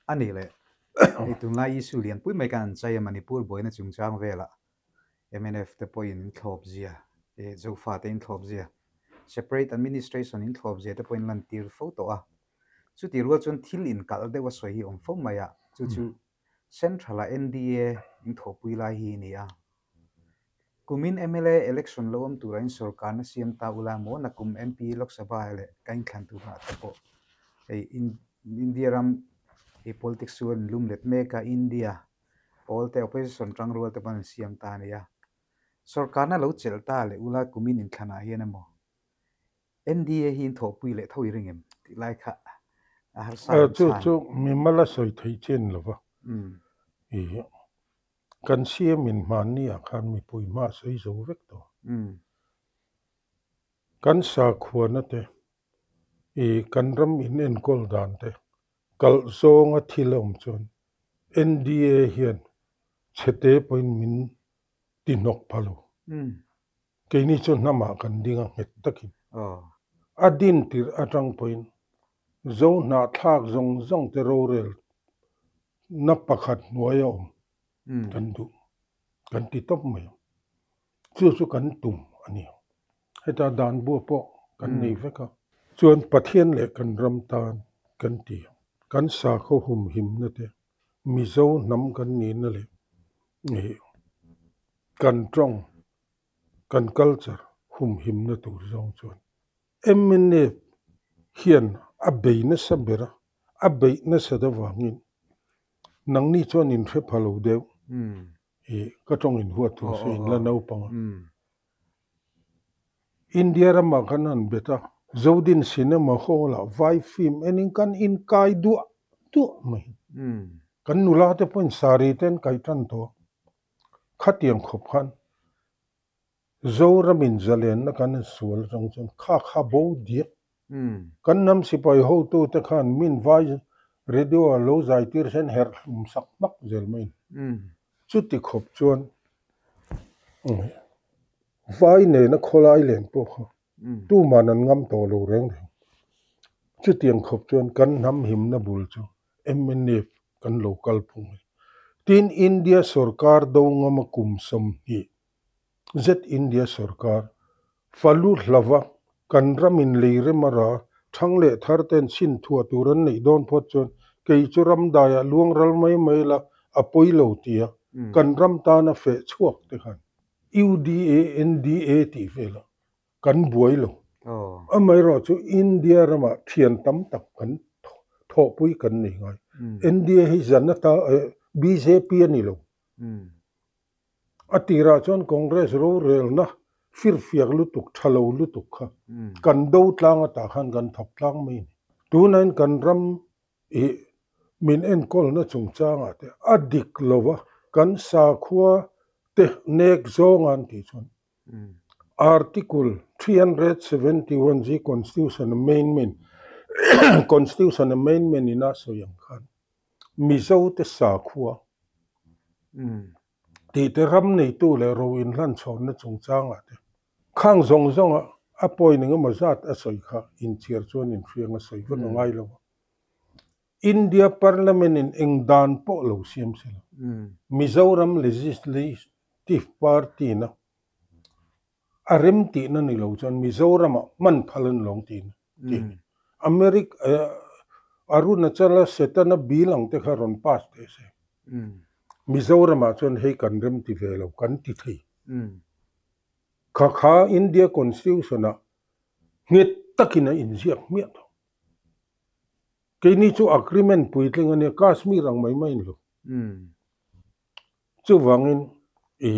A nih leh, hei tunlai issue lianpui mai khan an chai a, Manipur buaina chungchang velah mnf te pawhin in thlawp zia, eh Zofa te in thlawp zia, separate administration in thlawp zia te pawhin lantir fo tawh a. Chutih rual chuan thil inkalh deuh a sawi hi awm fo mai a, chu chu Central-a NDA in thawhpui lai hi a ni a. Kumin mla election lo awm tura in sorkarna siam ta ula maw nakum MP Lok Sabha leh ka inthlan turah te pawh hei India ram hi politics chu an lum let mek a, India pawl te opposition tangrual te pawh an siam ta a ni a. Sorkarna lo chelh ta leh ula kumin inthlanah hian emaw NDA hi in thawhpui leh tho i ring em tih lai kha a harsa in Chu chu mimal a sawi thei chen lo va. I kan CM in hmanni ah khan mipui hma a sawi zo vek tawh. Kan sakhuana te, i kan ram in enkawl dan te kalh zawnga thil a awm chuan NDA hian chhete pawhin min ti hnawk pha lo. Keini chu hnamah kan ding a nghet takin. A din tirh atang pawhin Zo hnahthlak zawng zawng te rorel na pakhat hnuai a awm kan duh kan ti tawp mai ang. Chu chu kan tum a ni. Heta dan bua pawh kan nei vek a. Chuan Pathian leh kan ram tan kan ti ang. Kan sakhaw humhimna te, Mizo hnam kan nihna leh kan tawng, kan culture humhimna tur zawng chuan mnf hian a bei nasa ber a, a beih nasat avangin nangni chuan in hre pha lo deuh i ka tawng in huat tur se in la naupang a. India ramah khan an bet a, Zodin Cinema Hall ah vai film enin kan inkai duah duah mai. Kan nula te pawhin saree te an kaih tan tawh a. Khatiang khawp khan Zoramin zalenna kan han sual atang chuan kha kha bo diak. Kan hnam sipai hotute khan min vai radio ah lo zai tir hian herh hlum sak hmak zel mai a ni. Chuti khawp chuan vai nena khawlai len pawh kha tuman an ngam tawh lo reng reng. Chutiang khawp chuan kan hnam himna bul chu mnf kan lo kal phung a ni. Tin, India sorkar do ngama kum 20 zet India sorkar falu hlava kan ramin lei rem a ra thang leh thar ten chhin thuah tur an neih dawn phawt chuan kei chu ram daiah luang ral mai mai la a pawi lo tia kan ram tana feh chhuak te khan UDA, NDA tih velah kan buai lo. Amaherawh chu India ramah thian tam tak kan thawhpui kan nei ngai. NDA hi Janata bjp a ni lo. A tirah chuan Congress rorelna firfiak lutuk, tha lo lutuk kha kan do tlang atah khan kan thawk tlang mai a ni. Tunain kan ram i min enkawlna chungchangah te a dik lova kan sakhua te nek zawnga an tih chuan Article 371 G Constitution Amendment Constitution Amendment in a sawi ang khan Mizo te sakhua tih te ram neitu leh ro inhlanchhawnna chungchangah te khang zawng zawnga a point engemaw zat a sawi kha inchhiar chuan inhriang a sawi vek a ngai lo a. India Parliament in eng dan pawh lo siam se lo. Mizoram Legislative Party na a rem tihna ni lo chuan Mizoramah hman phal an lawng tihna tih a ni. America Arunachala Setana bill ang te kha rawn pass teh se. Mizoramah chuan hei kan rem ti ve lo kan ti thei. Kha kha India Constitution ah nghet takin a inziak hmiah tawh. Keini chu agreement puitling a nia, Kashmir ang mai mai in lo. Chuvangin i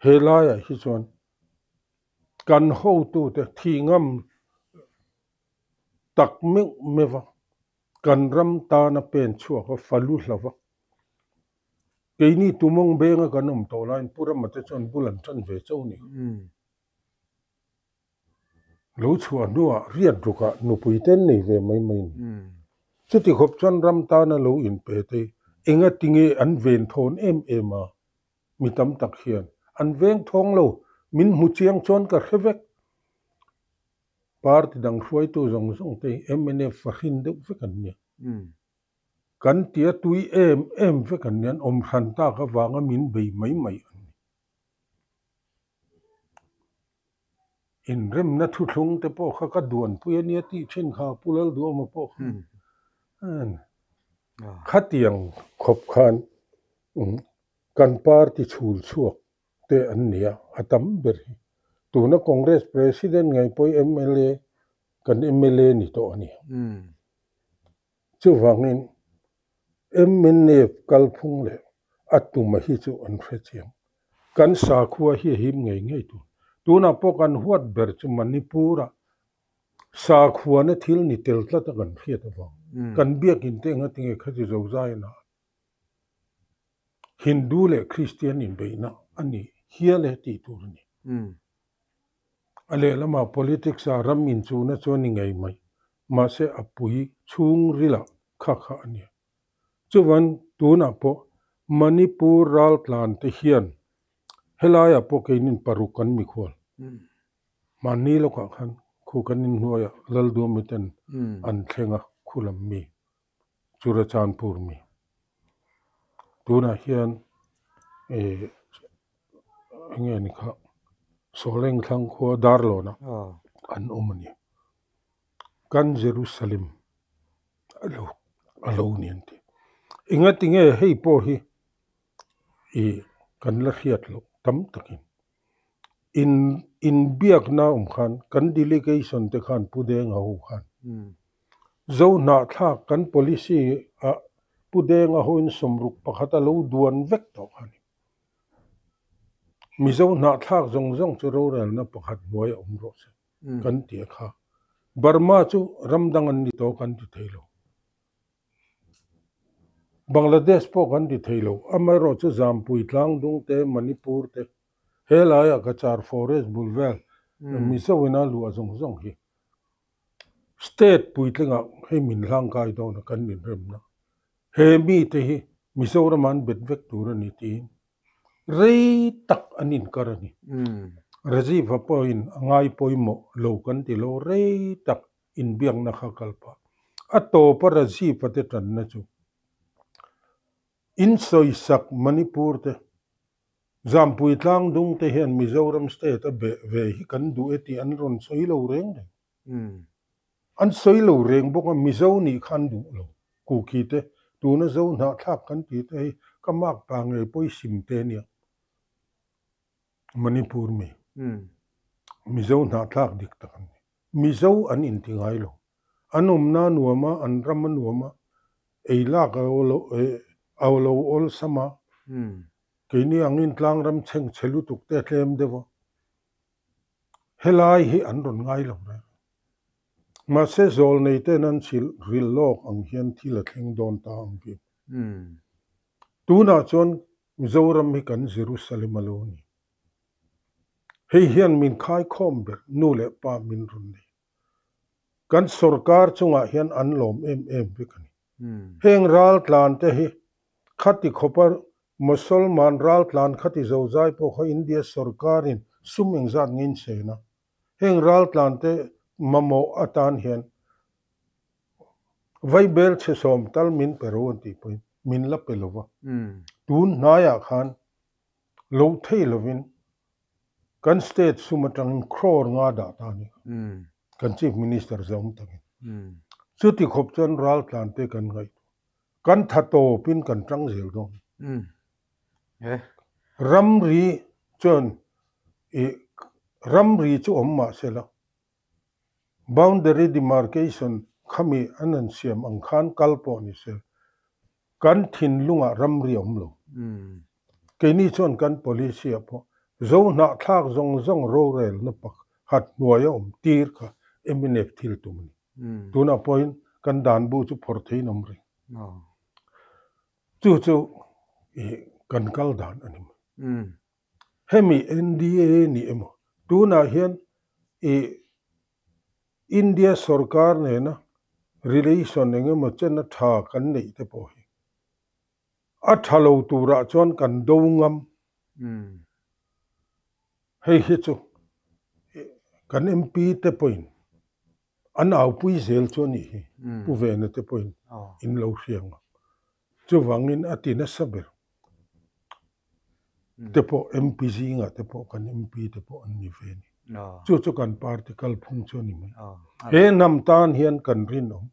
he laiah hi chuan kan hotute thi ngam tak meuh meuh a, kan ram tana pen chhuak a, falu hlo va. Keini tumawng benga kan awm tawh laiin Pu Rama te chuan bul an tan ve chauh a ni. Lo chhuah hnuah riat rukah nupui te an nei ve mai mai a ni. Chuti khawp chuan ram tana lo inpe te enga tinge an ven thawn em em a, mi tam tak hian An veng thawng lo. Min hmu chiang chuan ka hre vek. Party dang hruaitu zawng zawng te hi mnf fahrin deuh vek an nia. Kan tia tui em em vek an nia. An awm hran tak avanga min bei mai mai an ni. Inremna thuthlung te pawh kha ka duanpui a nia tih thin kha Pu Lalduama pawh kha khatiang khawp khan kan party chhul chhuak te an ni a, a tam ber hi. Tuna Congress President ngei pawh hi mla kan mla ni tawh a ni. Chuvangin mnf kalphung leh a tuma hi chu an hre chiang. Kan sakhua hi a him ngei ngei tur. Tunah pawh kan huat ber chu Manipur-a sakhuana thil ni tel tlat a kan hriat avang. Kan biakin te enga tinge khati zozai a Hindu leh Kristian inbeihna a ni hial e tih tur a ni. A lehlamah politics ah ram inchuhna chu a ni ngei mai, mahse a pui chhungrilah kha kha a nia. Chuvan tunah pawh Manipur raltlan te hian helaiah pawh keinin paruk kan mikhual. Mahni lawkah khan khu kan inhnuaiah Lalduami ten an thleng a, khu lam mi. Churachandpur mi. Tunah hian ih eng nge ni kha Sawleng thlang khua Darlawnah an awm a ni. Kan Jerusalem a lo a lo ni an ti. Engati nge hei pawh hi ih kan la hriat loh tam takin in inbiakna awm khan kan delegation te khan Pu Denga ho khan Zo hnahthlak kan policy ah Pu Denga hoin sawmruk pakhat a lo duan vek tawh kha a ni. Mizo hnahthlak zawng zawng chu rorelna pakhat hnuai a awm rawh se kan ti a kha. Burma chu ram dang an ni tawh kan ti thei lo. Bangladesh pawh kan ti thei lo. Amaherawhchu Zampui Tlangdung te, Manipur te, helaiah Cachar Forest bul vel Mizo ina luah zawng zawng hi State puitlingah hei min hlangkai dawn a kan inremna. He mite hi Mizoram an bet vek tur a ni tiin rei tak an inkar a ni. Rajiv-a pawhin a ngai pawimawh lo kan ti lo, rei tak inbiakna kha kal pah. A tawpa Rajiv-a te tanna chu insawisak Manipur te Zampui tlangdung te hian Mizoram state a beh ve hi kan duh e tih an rawn sawi lo reng reng. An sawi lo reng bawk a, Mizo nih kha an duh lo. Kuki te, tuna Zo hnahthlak kan tih te hi ka mak pa ngei pawh i sim te nia. Manipur mi. Mizo hnahthlak dik tak an ni. Mizo an inti ngai lo. An awmna a nuam a, an ram a nuam a, ei lak a a lo awlsam a, keini angin tlangram chheng chhe lutuk te a tlem deuh a, helai hi an rawn ngai lo reng. Mahse zawlnei ten an chhilh ril lawk ang hian thil a thleng dawn ta ang bik. Tunah chuan Mizoram hi kan Jerusalem a lo ni. Hei hian min khaikhawm ber nu leh pa min rawn nei. Kan sorkar chungah hian an lawm em em vek a ni. Heng raltlan te hi khati khawpa Mosolman raltlan khati zozai pawh kha India sorkarin sum engzat nge in a. Heng raltlan te mamawh atan hian vaibel chhe sawm tal min pe ro an tih pawhin min la pe lova. Tun hnaiah khan lo thei lovin Kan state sum atangin crore nga dah ta a ni. Kan chief minister zawm takin. Chuti khawp chuan raltlan te kan ngaihtuah. Kan tha tawpin kan tang zel dawn. Ramri chuan ih ramri chu awm mah se la, Boundary demarcation khami an han siam ang khan kal pawh ni se, kan thinlungah ramri a awm lo. Keini chuan kan policy ah pawh Zo hnahthlak zawng zawng rorelna pakhat hnuai a awm tir kha mnf thil tum a ni. Tunah pawhin kan dan bu chu phawrh theiin awm reng. Chu chu kan kal dan a ni mai. Hemi NDA ni emaw? Tunah hian ih India sorkar nena relation eng emaw chena tha kan neih te pawh hi a tha lo turah chuan kan do ngam. Hei hi chu kan MP te pawhin an aupui zel chu a nih hi, Pu Vena te pawhin in lo hria ang a. Chuvangin a ti nasa ber te pawh MP zingah te pawh kan MP te pawh an ni ve a ni. Chu chu kan party kalphung chu a ni mai. He hnam tan hian kan rinawm.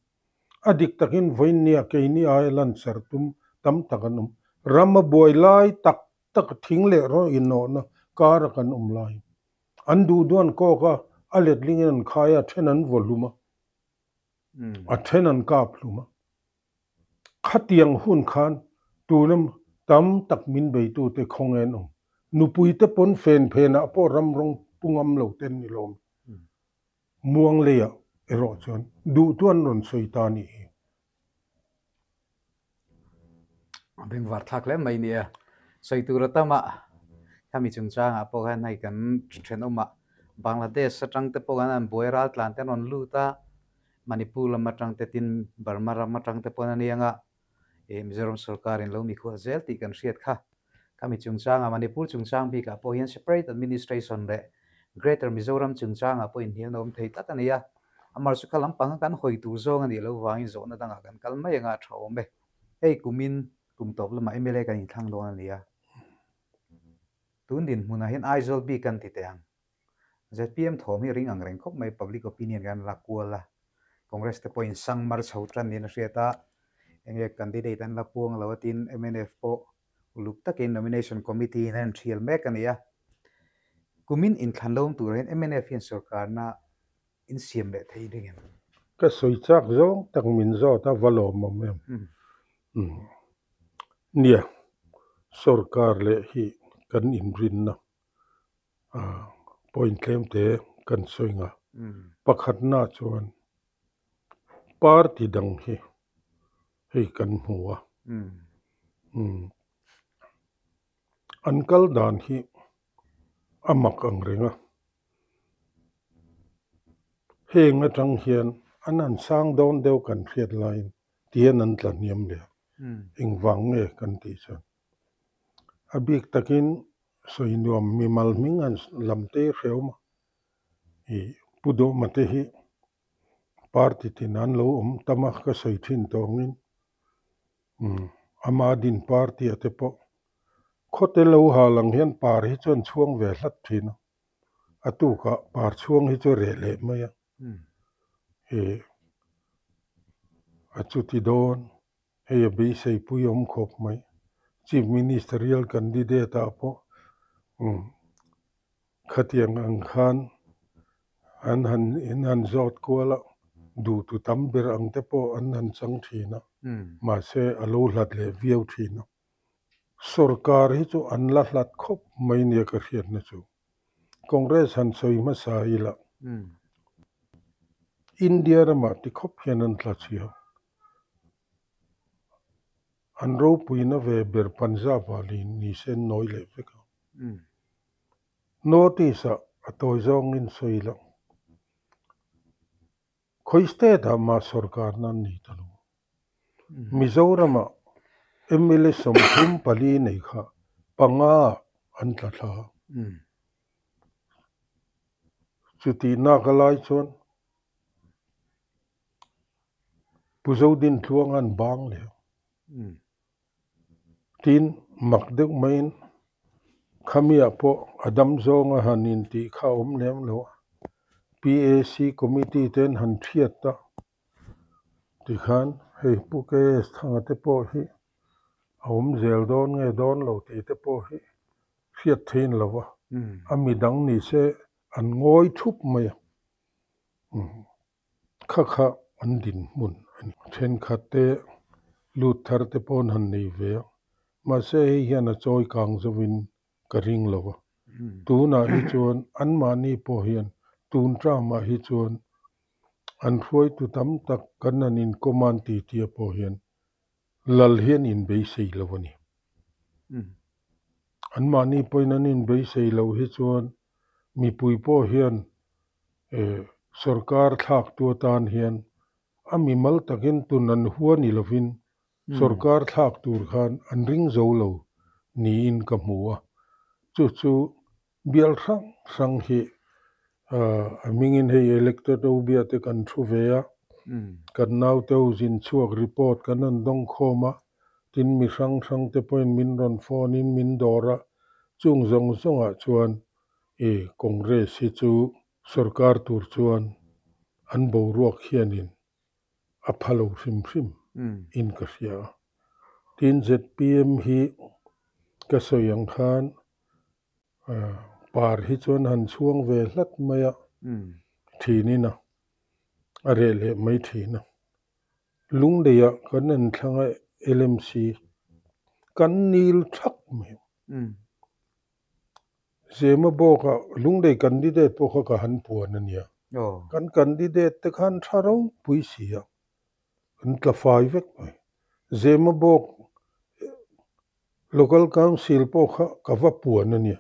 A dik takin vawiinnia keini aia lanser tum tam tak an awm. Ram a buai lai tak tak thing leh rawh inawhna kara kan awm lai. An duh duan kawk a, a letlingin an khai a, a then an vaw hlum a, a then an kap hlum a. Khatiang hun khan tuna tam tak min beitute khawnge an awm. Nupuite pawn fen phenah pawh ram rawng pu ngam lo te an ni lawm. Muang leiah erawh chuan duhtu an rawn sawi ta a nih hi. A bengvar thlak hle mai nia. Sawi tur a tam a, khami chungchangah pawh khan hei kan thenawmah Bangladesh atang te pawh khan an buai ral tlan te an rawn lut a, Manipur lam atang te tin Burma ram atang te pawh an aniang a, ih Mizoram sorkarin lo mikhual zel tih kan hriat kha. Khami chungchangah Manipur chungchang bikah pawh hian separate administration leh Greater Mizoram chungchangah pawh inhnialna awm thei tlat a ni a. Amar chu kha lampang a kan hawi tur zawng a nih loh vangin zawhna dangah kan kal mai anga a tha awm e. Hei kumin kum tawp lamah mla kan inthlang dawn a ni a. Tun dinhmunah hian Aizawl bik kan ti teh ang. Zpm thawm hi ring ang reng khawp mai, public opinion kan la kual a. Congress te pawhin sang mar chho tan niin a hriat a, enge candidate an la puang lo a tin mnf pawh uluk takin nomination committee in an thial mek a ni a. Kumin inthlan lo awm turah hian mnf hian sorkarna insiam leh thei ding em? Ka sawi chak zawng tak min zawt a, va lawmawm em? Nia, sorkar leh hi kan inrinna point tlem te kan sawi nga. Pakhatna chuan party dang hi hei kan hmu a, an kal dan hi a mak ang reng a. Heng atang hian an han sang dawn deuh kan hriat laiin tihian an tla hniam leh a, engvang nge kan tih chuan a bik takin sawi nuam mimal hming han lam te hrehawm a, ih Pu Dawma te hi party tin an lo awm tam a ka sawi thin tawngin ama din party ah te pawh khawte lo hal ang hian par hi chuan chhuang ve hlat thin a, a tukah par chhuang hi chu reh leh mai a, ih a chuti dawn. Hei a beisei pui awm khawp mai. Chief Ministerial candidate ah pawh khatiang ang khan an han in han zawt kual a, duhtu tam ber ang te pawh an han chang thin a, mahse a lo hlat leh viau thin a. Sorkar hi chu an la hlat khawp mai nia ka hriatna chu. Congress han sawi hmasa ila India ramah ti khawp hian an tla chhia. An ropuina ve ber Punjab ah li ni se an nawi leh vek a. North East ah a tawi zawngin sawi loh. Khawi state ah mah sorkarna an nei ta lo. Mizoram ah mla 34 nei kha panga ah an tla thla a. Chutihnak a lai chuan Pu Zodintluang an bang leh a. Tin, mak deuh maiin khamiah pawh a dam zawng a han intih kha a awm lem lo a. PAC committee te an han thiat a, tikhan hei Pu KS Thanga te pawh hi a awm zel dawn nge dawn lo tih te pawh hi hriat thein lo a, a midang ni se an ngawi thup mai a. Kha kha an dinhmun a ni. Thenkhat te lut thar te pawh an han nei ve a, mahse hei hian a chawi kang zovin ka ring lo a. Tunah hi chuan anmahni pawh hian tun term-ah hi chuan an hruaitu tam tak kan han inkawm a an titi a pawh hian lal hi an inbeisei lo a ni. Anmahni pawhin an inbeisei loh hi chuan mipui pawh hian Sorkar thlaktu atan hian a mimal takin tun an hua ni lovin sorkar thlak tur khan an ring zo lo niin ka hmu a. Chu chu Bial hrang hrang hi a hmingin hei elected obia te kan thu ve a, kan naute ho zin chhuak report kan rawn dawng khawm a, tin mi hrang hrang te pawhin min rawn phone in min dawr a, chung zawng zawngah chuan i Congress hi chu sorkar tur chuan an boruak hianin a pha lo hrim hrim in ka hria a. Tin zpm hi ka sawi ang khan par hi chuan han chhuang ve hlat mai a, thinin a, a reh leh mai thin a. Lungleiah kan en thlang a LMC kan nil thak mai. Zema bawkah Lunglei candidate pawh kha ka han puan a nia. Kan candidate te khan tha ropui si a, kan tla fai vek mai. Zema bawk Local Council pawh kha ka va puan a nia.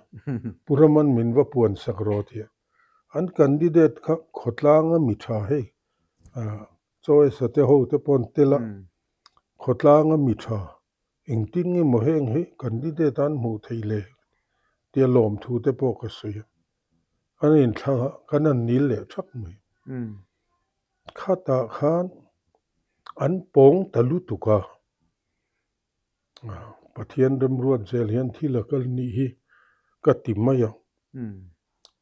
Pu Raman min va puan sak rawh tia. An candidate kha khawtlanga mi tha hei Choice te ho te pawh an tel a, khawtlanga mi tha Engtin nge maw heng hi candidate an hmuh theih le tia lawmthu te pawh ka sawi a, kan inthlang a, kan han nil leh thak mai. Khatah khan an pawng ta lutuk a, Pathian remruat zel hian thil a kal nih hi ka ti mai a.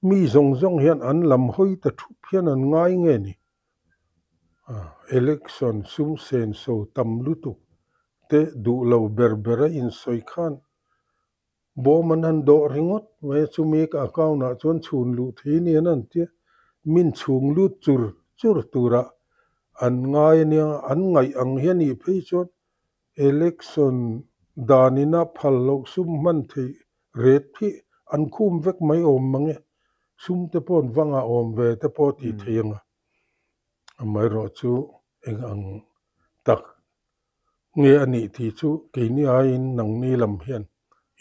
Mi zawng zawng hian an lam hawi ta thup hian an ngai nge ni? Election sum senso tam lutuk te duh lo ber ber a insawi khan bawm an han dawh ringawt mai a, chumi ka account ah chuan chhun luh thei ni an han tia, min chhung lut chur chur turah an ngai ania, an ngaih ang hian nih phei chuan Election danina phal loh sum hman theih ret hi an khum vek mai awm mang e, sum te pawh an vangah awm ve te pawh a tih theih ang a, amaherawh chu eng ang tak nge a nih tih chu keini aiin nangni lam hian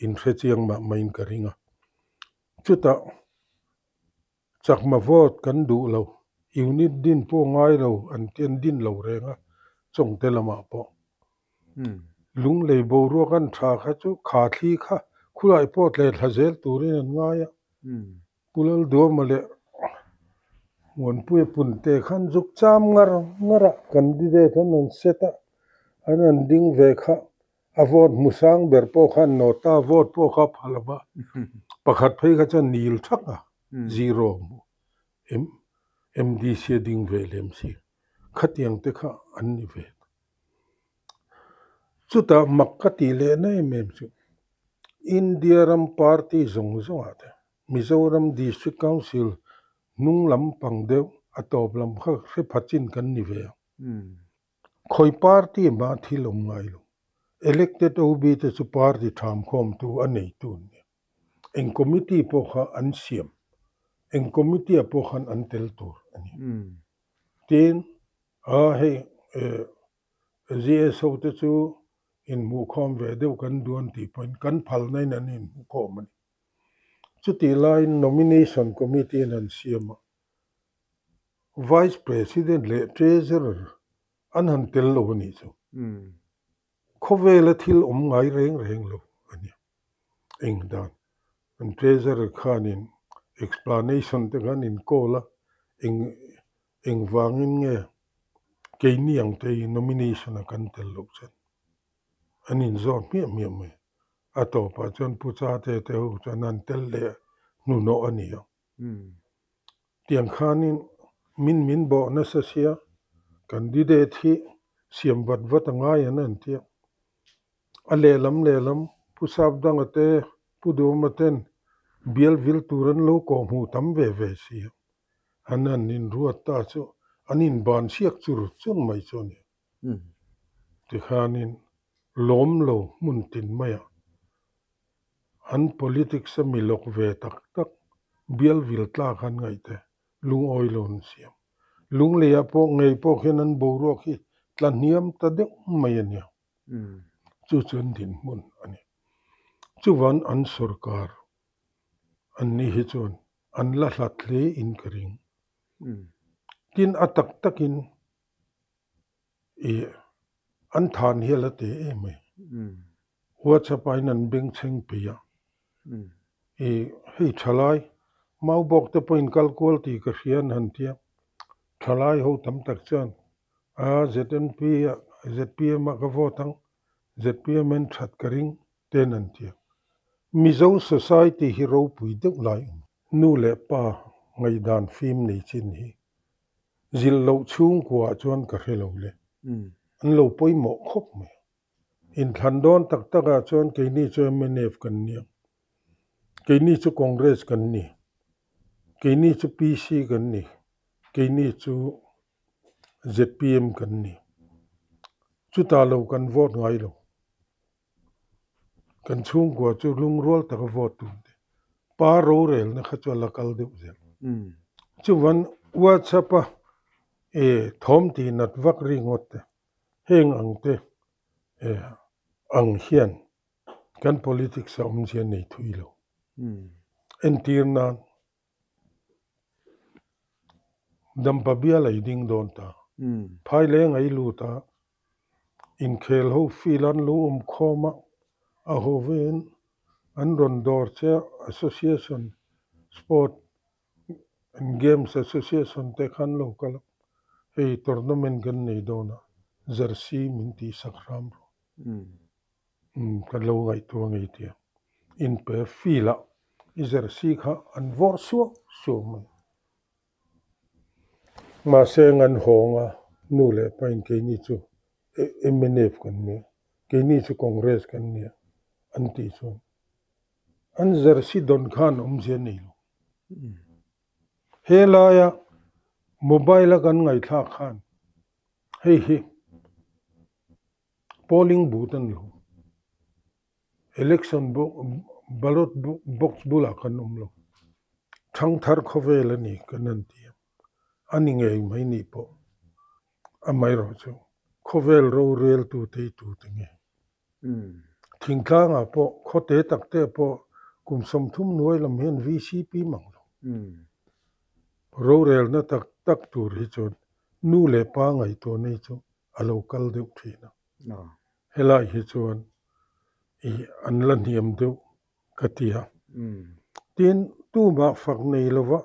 inhre chiang mah maiin ka ring a, chutah Chakma vote kan duh lo, unit din pawh ngai lo an ti an din lo reng a, Chawngte lamah pawh. Lunglei boruak an tha kha chu kha thli kha khulai pawh tle thla zel turin an ngai a. Pu Lalduama leh Muanpuia Punte khan zuk cham ngar ngar a, candidate an rawn set a, an rawn ding ve kha A vote hmu sang ber pawh khan nota vote pawh kha pha lo va, pakhat phei kha chuan nil thak a, zero hmu MDC a ding ve lem si, khatiang te kha an ni ve. Chutah mak ka tih leh na em em chu India ram party zawng zawngah te Mizoram District Council hnung lam pang deuh a tawp lam kha hre pha chin kan ni ve a. Khawi party mah thil awm ngai lo. Elected OB te chu party thamkhawmtu a neitu an ni. Eng committee pawh kha an siam, eng committee ah pawh khan an tel tur a ni. Tin, a hei GSO te chu inhmuhkhawm ve deuh kan duh an tih pawhin kan phalna in an inhmuhkhawm a ni. Chutih laiin nomination committee in an siam a, Vice President leh Treasurer an han tel lo a nih chu. Khawvela thil awm ngai reng reng lo a ni. Eng dan? An Treasurer khanin explanation te khan in call a, eng engvangin nge keini ang te hi nomination a kan tel loh chuan an inzawm hmiah hmiah mai. A tawpah chuan Pu Chate te ho chuan an tel leh hnuhnawh a ni ang. Tiang khanin min min bawh nasa sia, candidate hi siam vat vat a ngai an an tia. A lehlam lehlam Pu Sapdanga te, Pu Duhawma ten bial vil tur an lo kawh hmuh tam ve ve sia. An han inruat ta chu an inban siak chur chur mai chu a ni. Tikhanin lawm lo hmun tin maiah An politics a mi lawk ve tak tak bial vil tlak an ngaih te lungawi lo an siam. Lungleiah pawh ngei pawh khian an boruak hi tla hniam ta deuh mai a nia. Chu chu an dinhmun a ni. Chuvan an sorkar an ni hi chuan an la hlat hle in ka ring. Tin a tak takin Ih, an than hial a ti em mai. WhatsApp ah in an bengchheng peih a. I hei thalai Maubawk te pawhin kal kual tih ka hria an han tia. Thalai ho tam tak chuan a ZNP ah ZPM ah ka vote ang, ZPM en that ka ring ten an tia. Mizo society hi ropui deuh lai awm. Nu leh pa ngaihdan fim nei chin hi zilh loh chhungkua ah chuan ka hre lo le. An lo pawimawh khawp mai. Inthlan dawn tak tak ah chuan keini chu mnf kan nia, keini chu Congress kan ni, keini chu PC kan ni, keini chu zpm kan ni. Chutah lo kan vote ngai lo. Kan chhungkua chu lungrual taka vote tur te pa rorelna kha chu a la kal deuh zel. Chuvan WhatsApp a e thawm tih nat vak ringawt te Heng ang te ang hian kan politics a awmzia nei thui lo. Entir nan Dampa bial ei ding dawn ta. Phaileng ei lut a, inkhel ho field an lo awm khawm a, a haw vein an rawn dawr che a, association sport Games Association te khan lo kal a, hei tournament kan nei dawn a, jersey min tih sak hram rawh. Umm ka lo ngaihtuah ngei tia. Inpe field ah i jersey kha an vawrh suau suau mai. Mahse ngan hawng a nu leh pa in keini chu mnf kan nia, keini chu Congress kan nia an tih chuan An jersey dawn khan awmzia nei lo. He laia mobile a kan ngaihthlak khan hei hi polling booth a ni lo. Election ballot box bulah kan awm lo. Thangthar khawvel a ni kan han ti a, a ni ngei mai nih pawh amaherawhchu khawvel roreltu teitute nge. Thingtlangah pawh khawte tak te pawh kum 30 hnuai lam hian VCP mang lo. Rorelna tak tak tur hi chuan nu leh pa ngaihtuah nei chu a lo kal deuh thin a. Helai hi chuan i an la hniam deuh ka ti a. Tin, tumah fak nei lova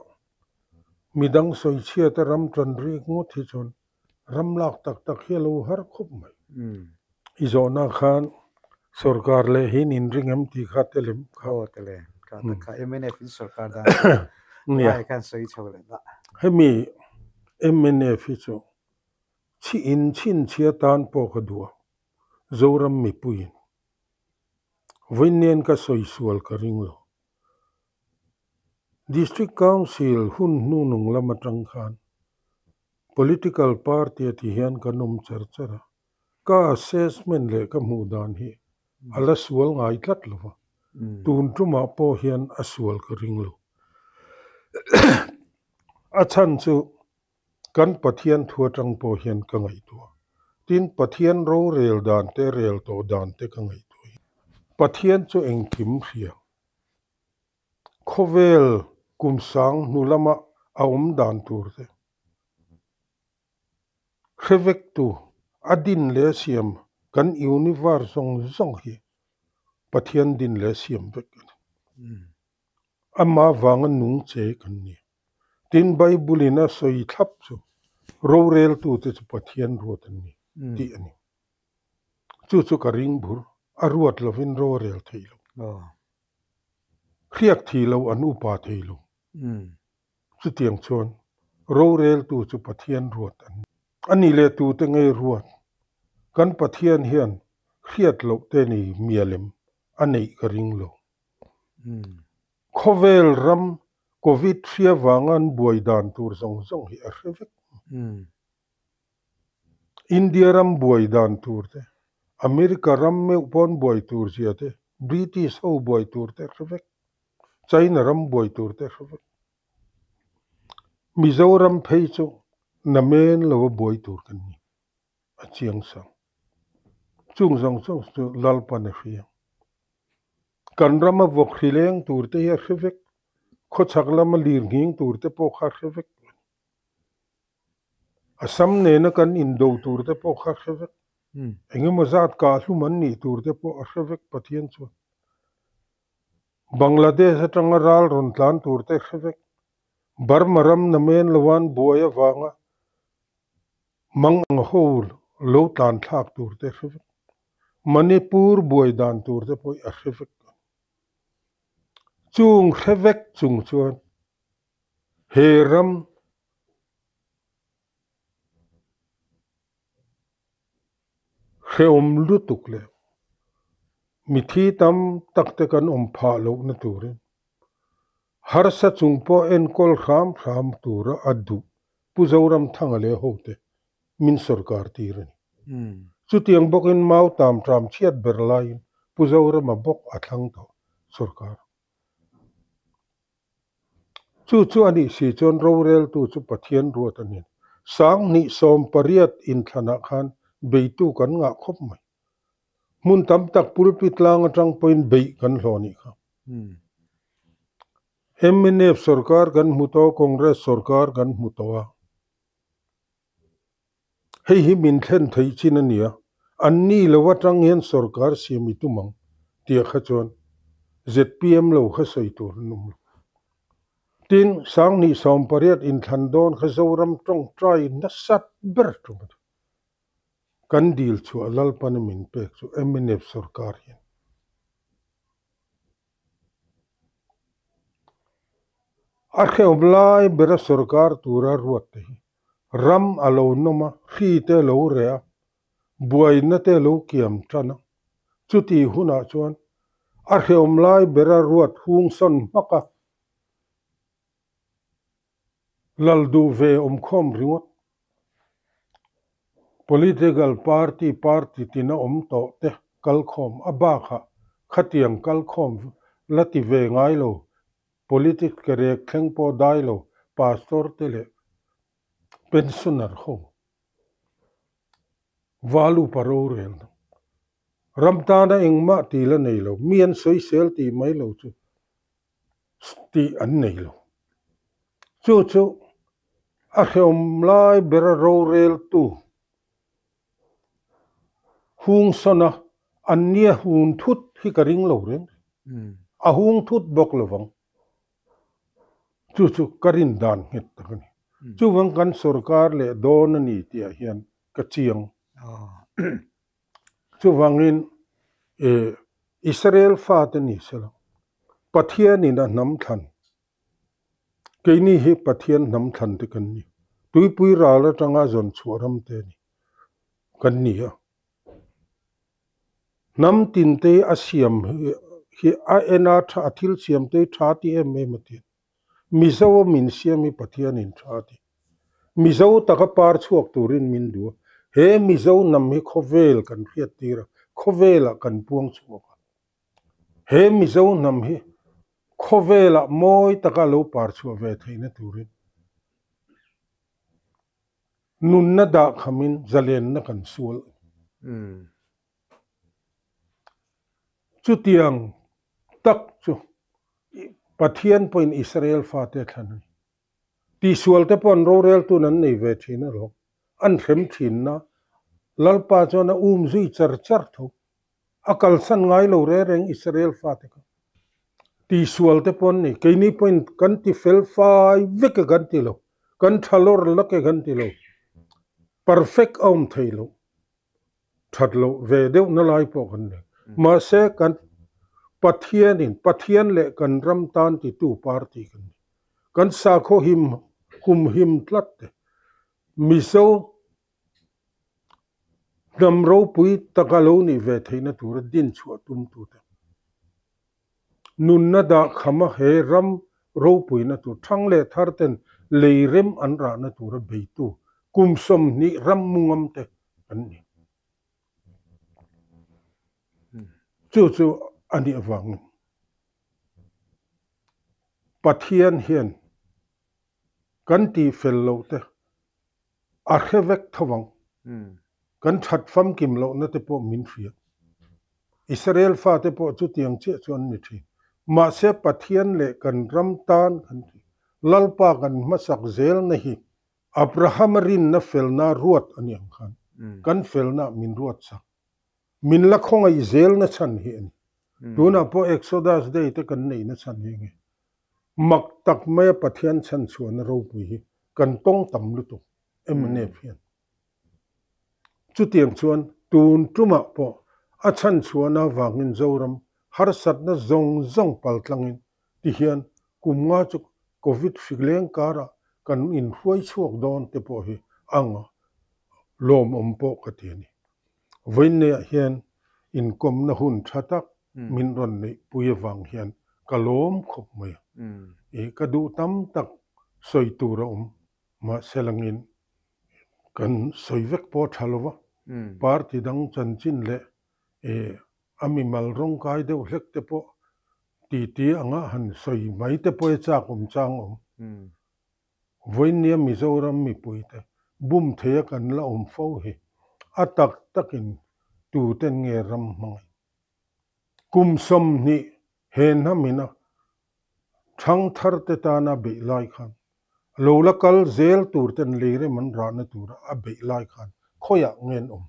midang sawichhiata ram tan rik ngawt hi chuan Ram lak tak tak hi a lo har khawp mai. I zawhna khan sorkar leh hi in inring em tih kha te lem kha. Aw te le, ka tak kha mnf in sorkar dan nia khan sawi chho leh dah. Hemi mnf hi chu chhi in chhinchhia tan pawh ka duh a, Zoram mipuiin vawiin ka sawi sual ka ring lo. District Council hun hnunung lam atang khan Political party a ti hian kan awm char char a, ka assessment leh ka hmuh dan hi a la sual ngai tlat lo va, tun tumah pawh hian a sual ka ring lo. A chhan chu kan Pathian thu atang pawh hian ka ngaihtuah. Tin, Pathian rorel dan te, rel tawh dan te ka ngaihtuah hi. Pathian chu engkim hria. Khawvel kum sang hnu lama a awm dan tur te hre vek tu a din leh a siam kan universe zawng zawng hi Pathian din leh a siam vek a ni. Ama vanga nung che kan ni. Tin Bible in a sawi thlap chu roreltu te chu Pathian ruat an ni tih a ni. Chu chu ka ring bur, a ruat lovin rorel theih lo. Hriak thih lo an upa thei lo. Chutiang chuan roreltu chu Pathian ruat an ni. A ni leh tute ngei ruat. Kan Pathian hian hriat loh te ni mialem a neih ka ring lo. Khawvel ram Covid hria vanga an buai dan tur zawng zawng hi a hre vek. India ram buai dan tur te, America ram meuh pawn buai tur zia te, British ho buai tur te a hre vek, China ram buai tur te a hre vek. Mizoram phei chu namen lo a buai tur kan ni, a chiang sang. Chung zawng zawng chu Lalpan a hria. Kan rama vawk hri leng tur te hi a hre vek, khawchhak lama lir nghing tur te pawh kha a hre vek. Assam nena kan indo tur te pawh kha a hre vek. Engemaw zat kah hlum an nih tur te pawh a hre vek Pathian chuan. Bangladesh atanga ral rawn tlan tur te hre vek. Burma ram namen loan buai avanga mang ang ho lo tlan thlak tur te hre vek. Manipur buai dan tur te pawh hi a hre vek. Chung hre vek chung chuan he ram Hrehawm lutuk leh mithi tam tak te kan awm phah lohna turin harsa chung pawh enkawl hram hram tura a duh Pu Zoramthanga leh hote min sawrkar tir a ni. Chutiang bawkin Mau tam tram chhiat ber laiin Pu Zorama bawk a thlang tawh sawrkar. Chu chu a nih si chuan roreltu chu Pathian ruat a ni. 2018 inthlanah khan beitu kan ngah khawp mai. Hmun tam tak pulpit tlang atang pawhin beih kan hlawh a nih kha. Mnf sorkar kan hmu tawh a, Congress sorkar kan hmu tawh a. Hei hi min thlen theih chin a nia, an ni lo atang hian sorkar siam i tum ang tih kha chuan zpm lo kha sawi tur an awm lo. Tin, 2018 inthlan dawn kha Zoram tawngtai nasat ber tum a ni. Kan dil chhuah Lalpana min pek chu mnf sorkar hian. A hrehawm lai bera sorkar tura ruat te hi ram a lo nawm a, hri te a lo reh a, buaina te a lo kiam tan a. Chutih hunah chuan a hrehawm lai bera ruat hung sawn hmak a, Lal duh ve awmkhawm ringawt. Political party party tina awm tawh te kalkhawm a bakah khatiang kalkhawm la ti ve ngai lo politics ke rek thleng pawh dai lo pastor te leh pensioner ho val upa rorel ram tana engmah ti la nei lo mi an sawisel tih mai lo chu tih an nei lo. Chu chu a hrehawm lai bera roreltu hung sawn a, an nia hun thut hi ka ring lo reng reng. A hung thut bawk lo vang. Chu chu ka rin dan nghet tak a ni. Chuvang kan sorkar leh dawn a ni tihah hian ka chiang. Chuvangin Israel fate ni sela, Pathianin a hnam thlan, keini hi Pathian hnam thlan te kan ni, tuipui ral atanga zawn chhuah ram te ni kan ni a. Hnam tin te a siam hi a en a tha, a thil siam te hi tha ti em em a ti a. Mizo a min siam hi Pathianin tha a ti. Mizo taka par chhuak turin min duh a, he Mizo hnam hi khawvel kan hriat tir a, khawvelah kan puang chhuak a. He Mizo hnam hi khawvelah mawi taka lo par chhuah ve theihna turin nunna dah khamin zalenna kan sual a ni. Chutiang tak chu Pathian pawhin Israel fate a thlan a ni. Tihsual te pawh an rorel tun an nei ve thin alawm. An hrem thin na Lalpa chuan a um zui char char tho. A kalsan ngai lo re reng Israel fate kha. Tihsual te pawh an nei. Keini pawhin kan ti fel fai vek e kan ti lo. Kan tha lawr lak e kan ti lo. Perfect a awm thei lo. That loh ve deuh na lai pawh kan nei. Mahse kan Pathianin Pathian leh kan ram tan titu party kan ni. Kan sakhaw him hum him tlat te. Mizo hnam ropui taka lo nih ve theihna tura din chhuah tum tute. Nunna dah khama he ram ropuina tur thang leh thar ten lei rem an rahna tura beitu kum 20 ram mungam te an ni. Chu chu a nih avangin Pathian hian kan tihfel loh te a hre vek tho ang. Kan that famkim lohna te pawh min hria. Israel fate pawh chutiang chiah chu an ni thin. Mahse Pathian leh kan ram tan kan ti. Lalpa kan hmasak zelna hi Abrahama rinna felna ruat a ni ang khan kan felna min ruat sak. Min la khawngaih zelna chhan hi a ni. Tunah pawh Exodus Day te kan neihna chhan hi nge? Mak tak maia Pathian chhanchhuahna ropui hi kan tawng tam lutuk mnf hian. Chutiang chuan tun tumah pawh a chhanchhuahna avangin Zoram harsatna zawng zawng paltlangin ti hian kum nga chu Covid hri leng karah kan inhruai chhuak dawn te pawh hi anga lawmawm pawh ka ti a ni. Vawiinneah hian inkawmna hun tha tak min rawn neihpui avang hian ka lawm khawp mai a. Ih ka duh tam tak sawi tur a awm mahse langin kan sawi vek pawh a tha lo va, party dang chanchin leh ih a mimal rawngkai deuh hlek te pawh titi anga han sawi mai te pawh i chak awm chang awm. Vawinia Mizoram mipuite bum theia kan la awm fo hi a tak takin tuten nge ram hmangaih? Kum 20 he hnamina thangthar te tana beih lai khan, lo la kal zel tur ten leirem an rahna tura a beih lai khan khawiah nge an awm?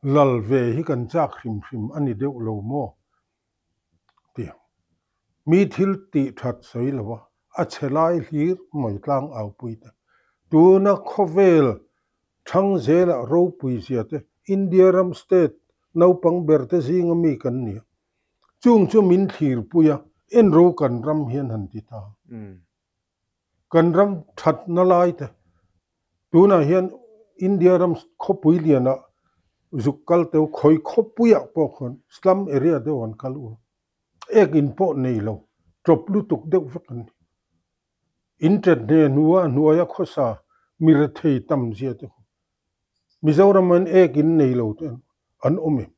Lal ve hi kan chak hrim hrim a ni deuh lo maw? Ti. Mi thil tih that sawi lo a, a chhe lai hlir mai tlang aupui te. Tuna khawvel thang zelah ropui zia te, India ram state naupang ber te zinga mi kan ni a. Chung chu min thlirpui a, enro kan ram hian han ti ta. Kan ram thatna lai te, tunah hian India ram khawpui lianah zuk kal teuh khawi khawpuiah pawh khawn slum area deuh an kal ul. Ek in pawh nei lo, tawp lutuk deuh vek an ni. In tet hne hnua hnuaia khawsa mi rethei tam zia te khaw. Mizoram an ek in nei lo te an awm em?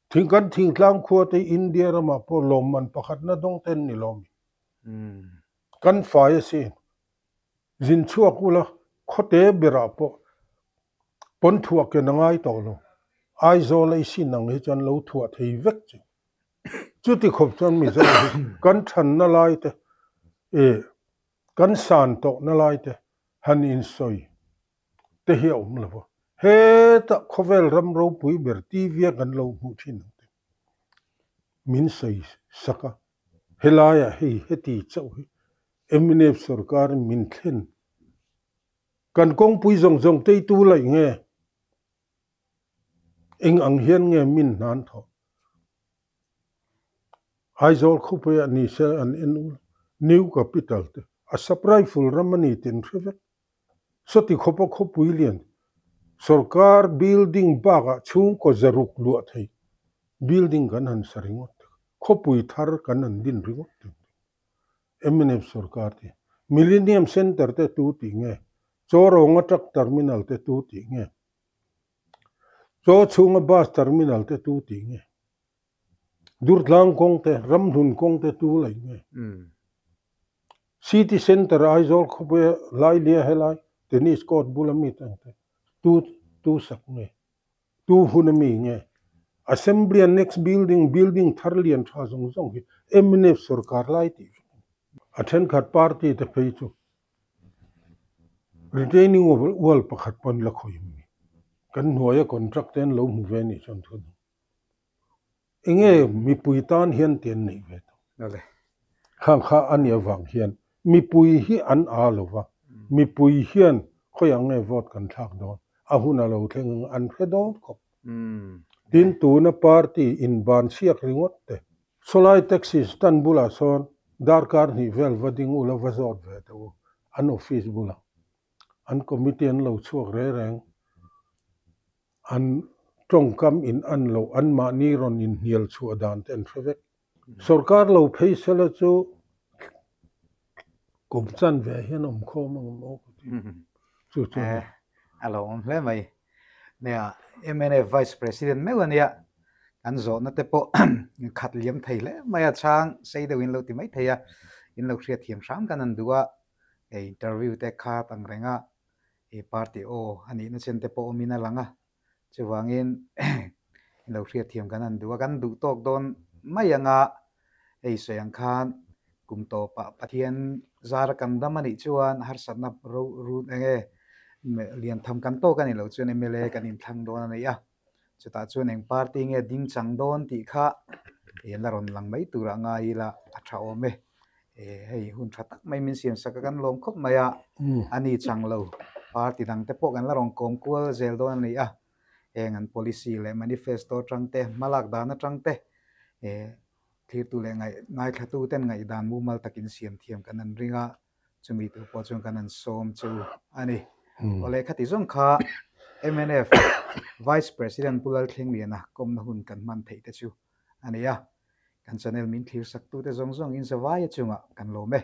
Thing kan thingtlang khua te India ramah pawh lawmman pakhatna dawng te an ni lo mi? Kan fai asin. Zin chhuak ula khawte berah pawh pawn thuah ken a ngai tawh lo. Aizawl a i sin ang hi chuan lo thuah thei vek chu. Chuti khawp chuan Mizo hi kan thanna lai te eh kan san tawhna lai te han insawi te hi a awm lo va. Hetah khawvel ram ropui ber TV a kan lo hmuh thin ang te min sawi sak a. Helaiah hei heti chauh hi mnf sorkarin min thlen. Kan kawngpui zawng zawng teitu laih nge? Eng ang hian nge min hnan thawh? Aizawl khawpuiah ni se an en ul. New Capital te a sap rifle ram a ni tih an hre vek. Sawti khawpa khawpui lian sorkar building bakah chhungkaw zaruk luah thei building kan han sa ringawt te, khawpui thar kan han din ringawt te mnf sorkar te, Millennium Centre te tu tih nge, Chawrawnga truck terminal te tu tih nge, Chaw chhunga bus terminal te tu tih nge. Durtlang kawng te, Ramhlun kawng te tu laih nge? City Centre Aizawl khawpuia Lailia helai tennis court bula mi te ang te tu tu sak nge? Tu hun a mi nge? Assembly Annex building, building thar lian tha zawng zawng hi mnf sorkar lai tih vek a ni. A thenkhat party te phei chu retaining wall pakhat pawn la khawih a mi. Kan hnuaia contract te an lo hmu ve anih chuan thu dang. Enge mipui tan hian ti an neih ve tawh? Khang kha a nih avang hian mipui hi an aa lo va, mipui hian khawiah nge vote kan thlak dawn, a hun a lo thleng ang an hre dawn khawp. Tin, tuna party inban chhiak ringawt te, sawlai taxi stand bulah sawn darkar hnih vel va ding ula va zawt ve teh u, an office bulah. An committee an lo chhuak reng reng. An tawngkam in an loh, anmahni rawn inhnial chhuah dan te an hre vek. Sorkar lo phei sela chu kum chan ve hian awm khawm ang maw ka ti. Chu chu a ni. A lo awm hle mai. Nia, mnf Vice President meuh a nia, kan zawhna te pawh khat liam thei hle mai a, chhang sei deuh in lo ti mai thei a, in lo hriatthiam hram kan han duh a, hei interview te kha tang reng a, he party aw a nihna chen te pawh awmin a lang a, chuvangin lo hriatthiam kan han duh a, kan duh tawk dawn mai anga hei sawi ang khan kum tawpah Pathian zara kan dam a nih chuan harsatna ro run eng nge lian tham kan tawk a nih loh chuan mla kan inthlang dawn a ni a. Chutah chuan eng party nge ding chang dawn tih kha la rawn lang mai turah ngai ila a tha awm e. Hei hun tha tak mai min siam sak a kan lawm khawp mai a, a ni chang lo party dang te pawh kan la rawn kawm kual zel dawn a ni a. Heng an policy leh manifesto atang te, hmalak dan atang te thlirtu leh ngaithlatu ten ngaihdan mumal takin siam thiam kan an ring a, chumi tur pawh chuan kan han sawm chu a ni. Awle khati zawng kha mnf Vice President Pu Lalthlengliana kawmna hun kan hman theih te chu a ni a. Kan channel min thlir sak tute zawng zawng in zavaia chungah kan lawm e.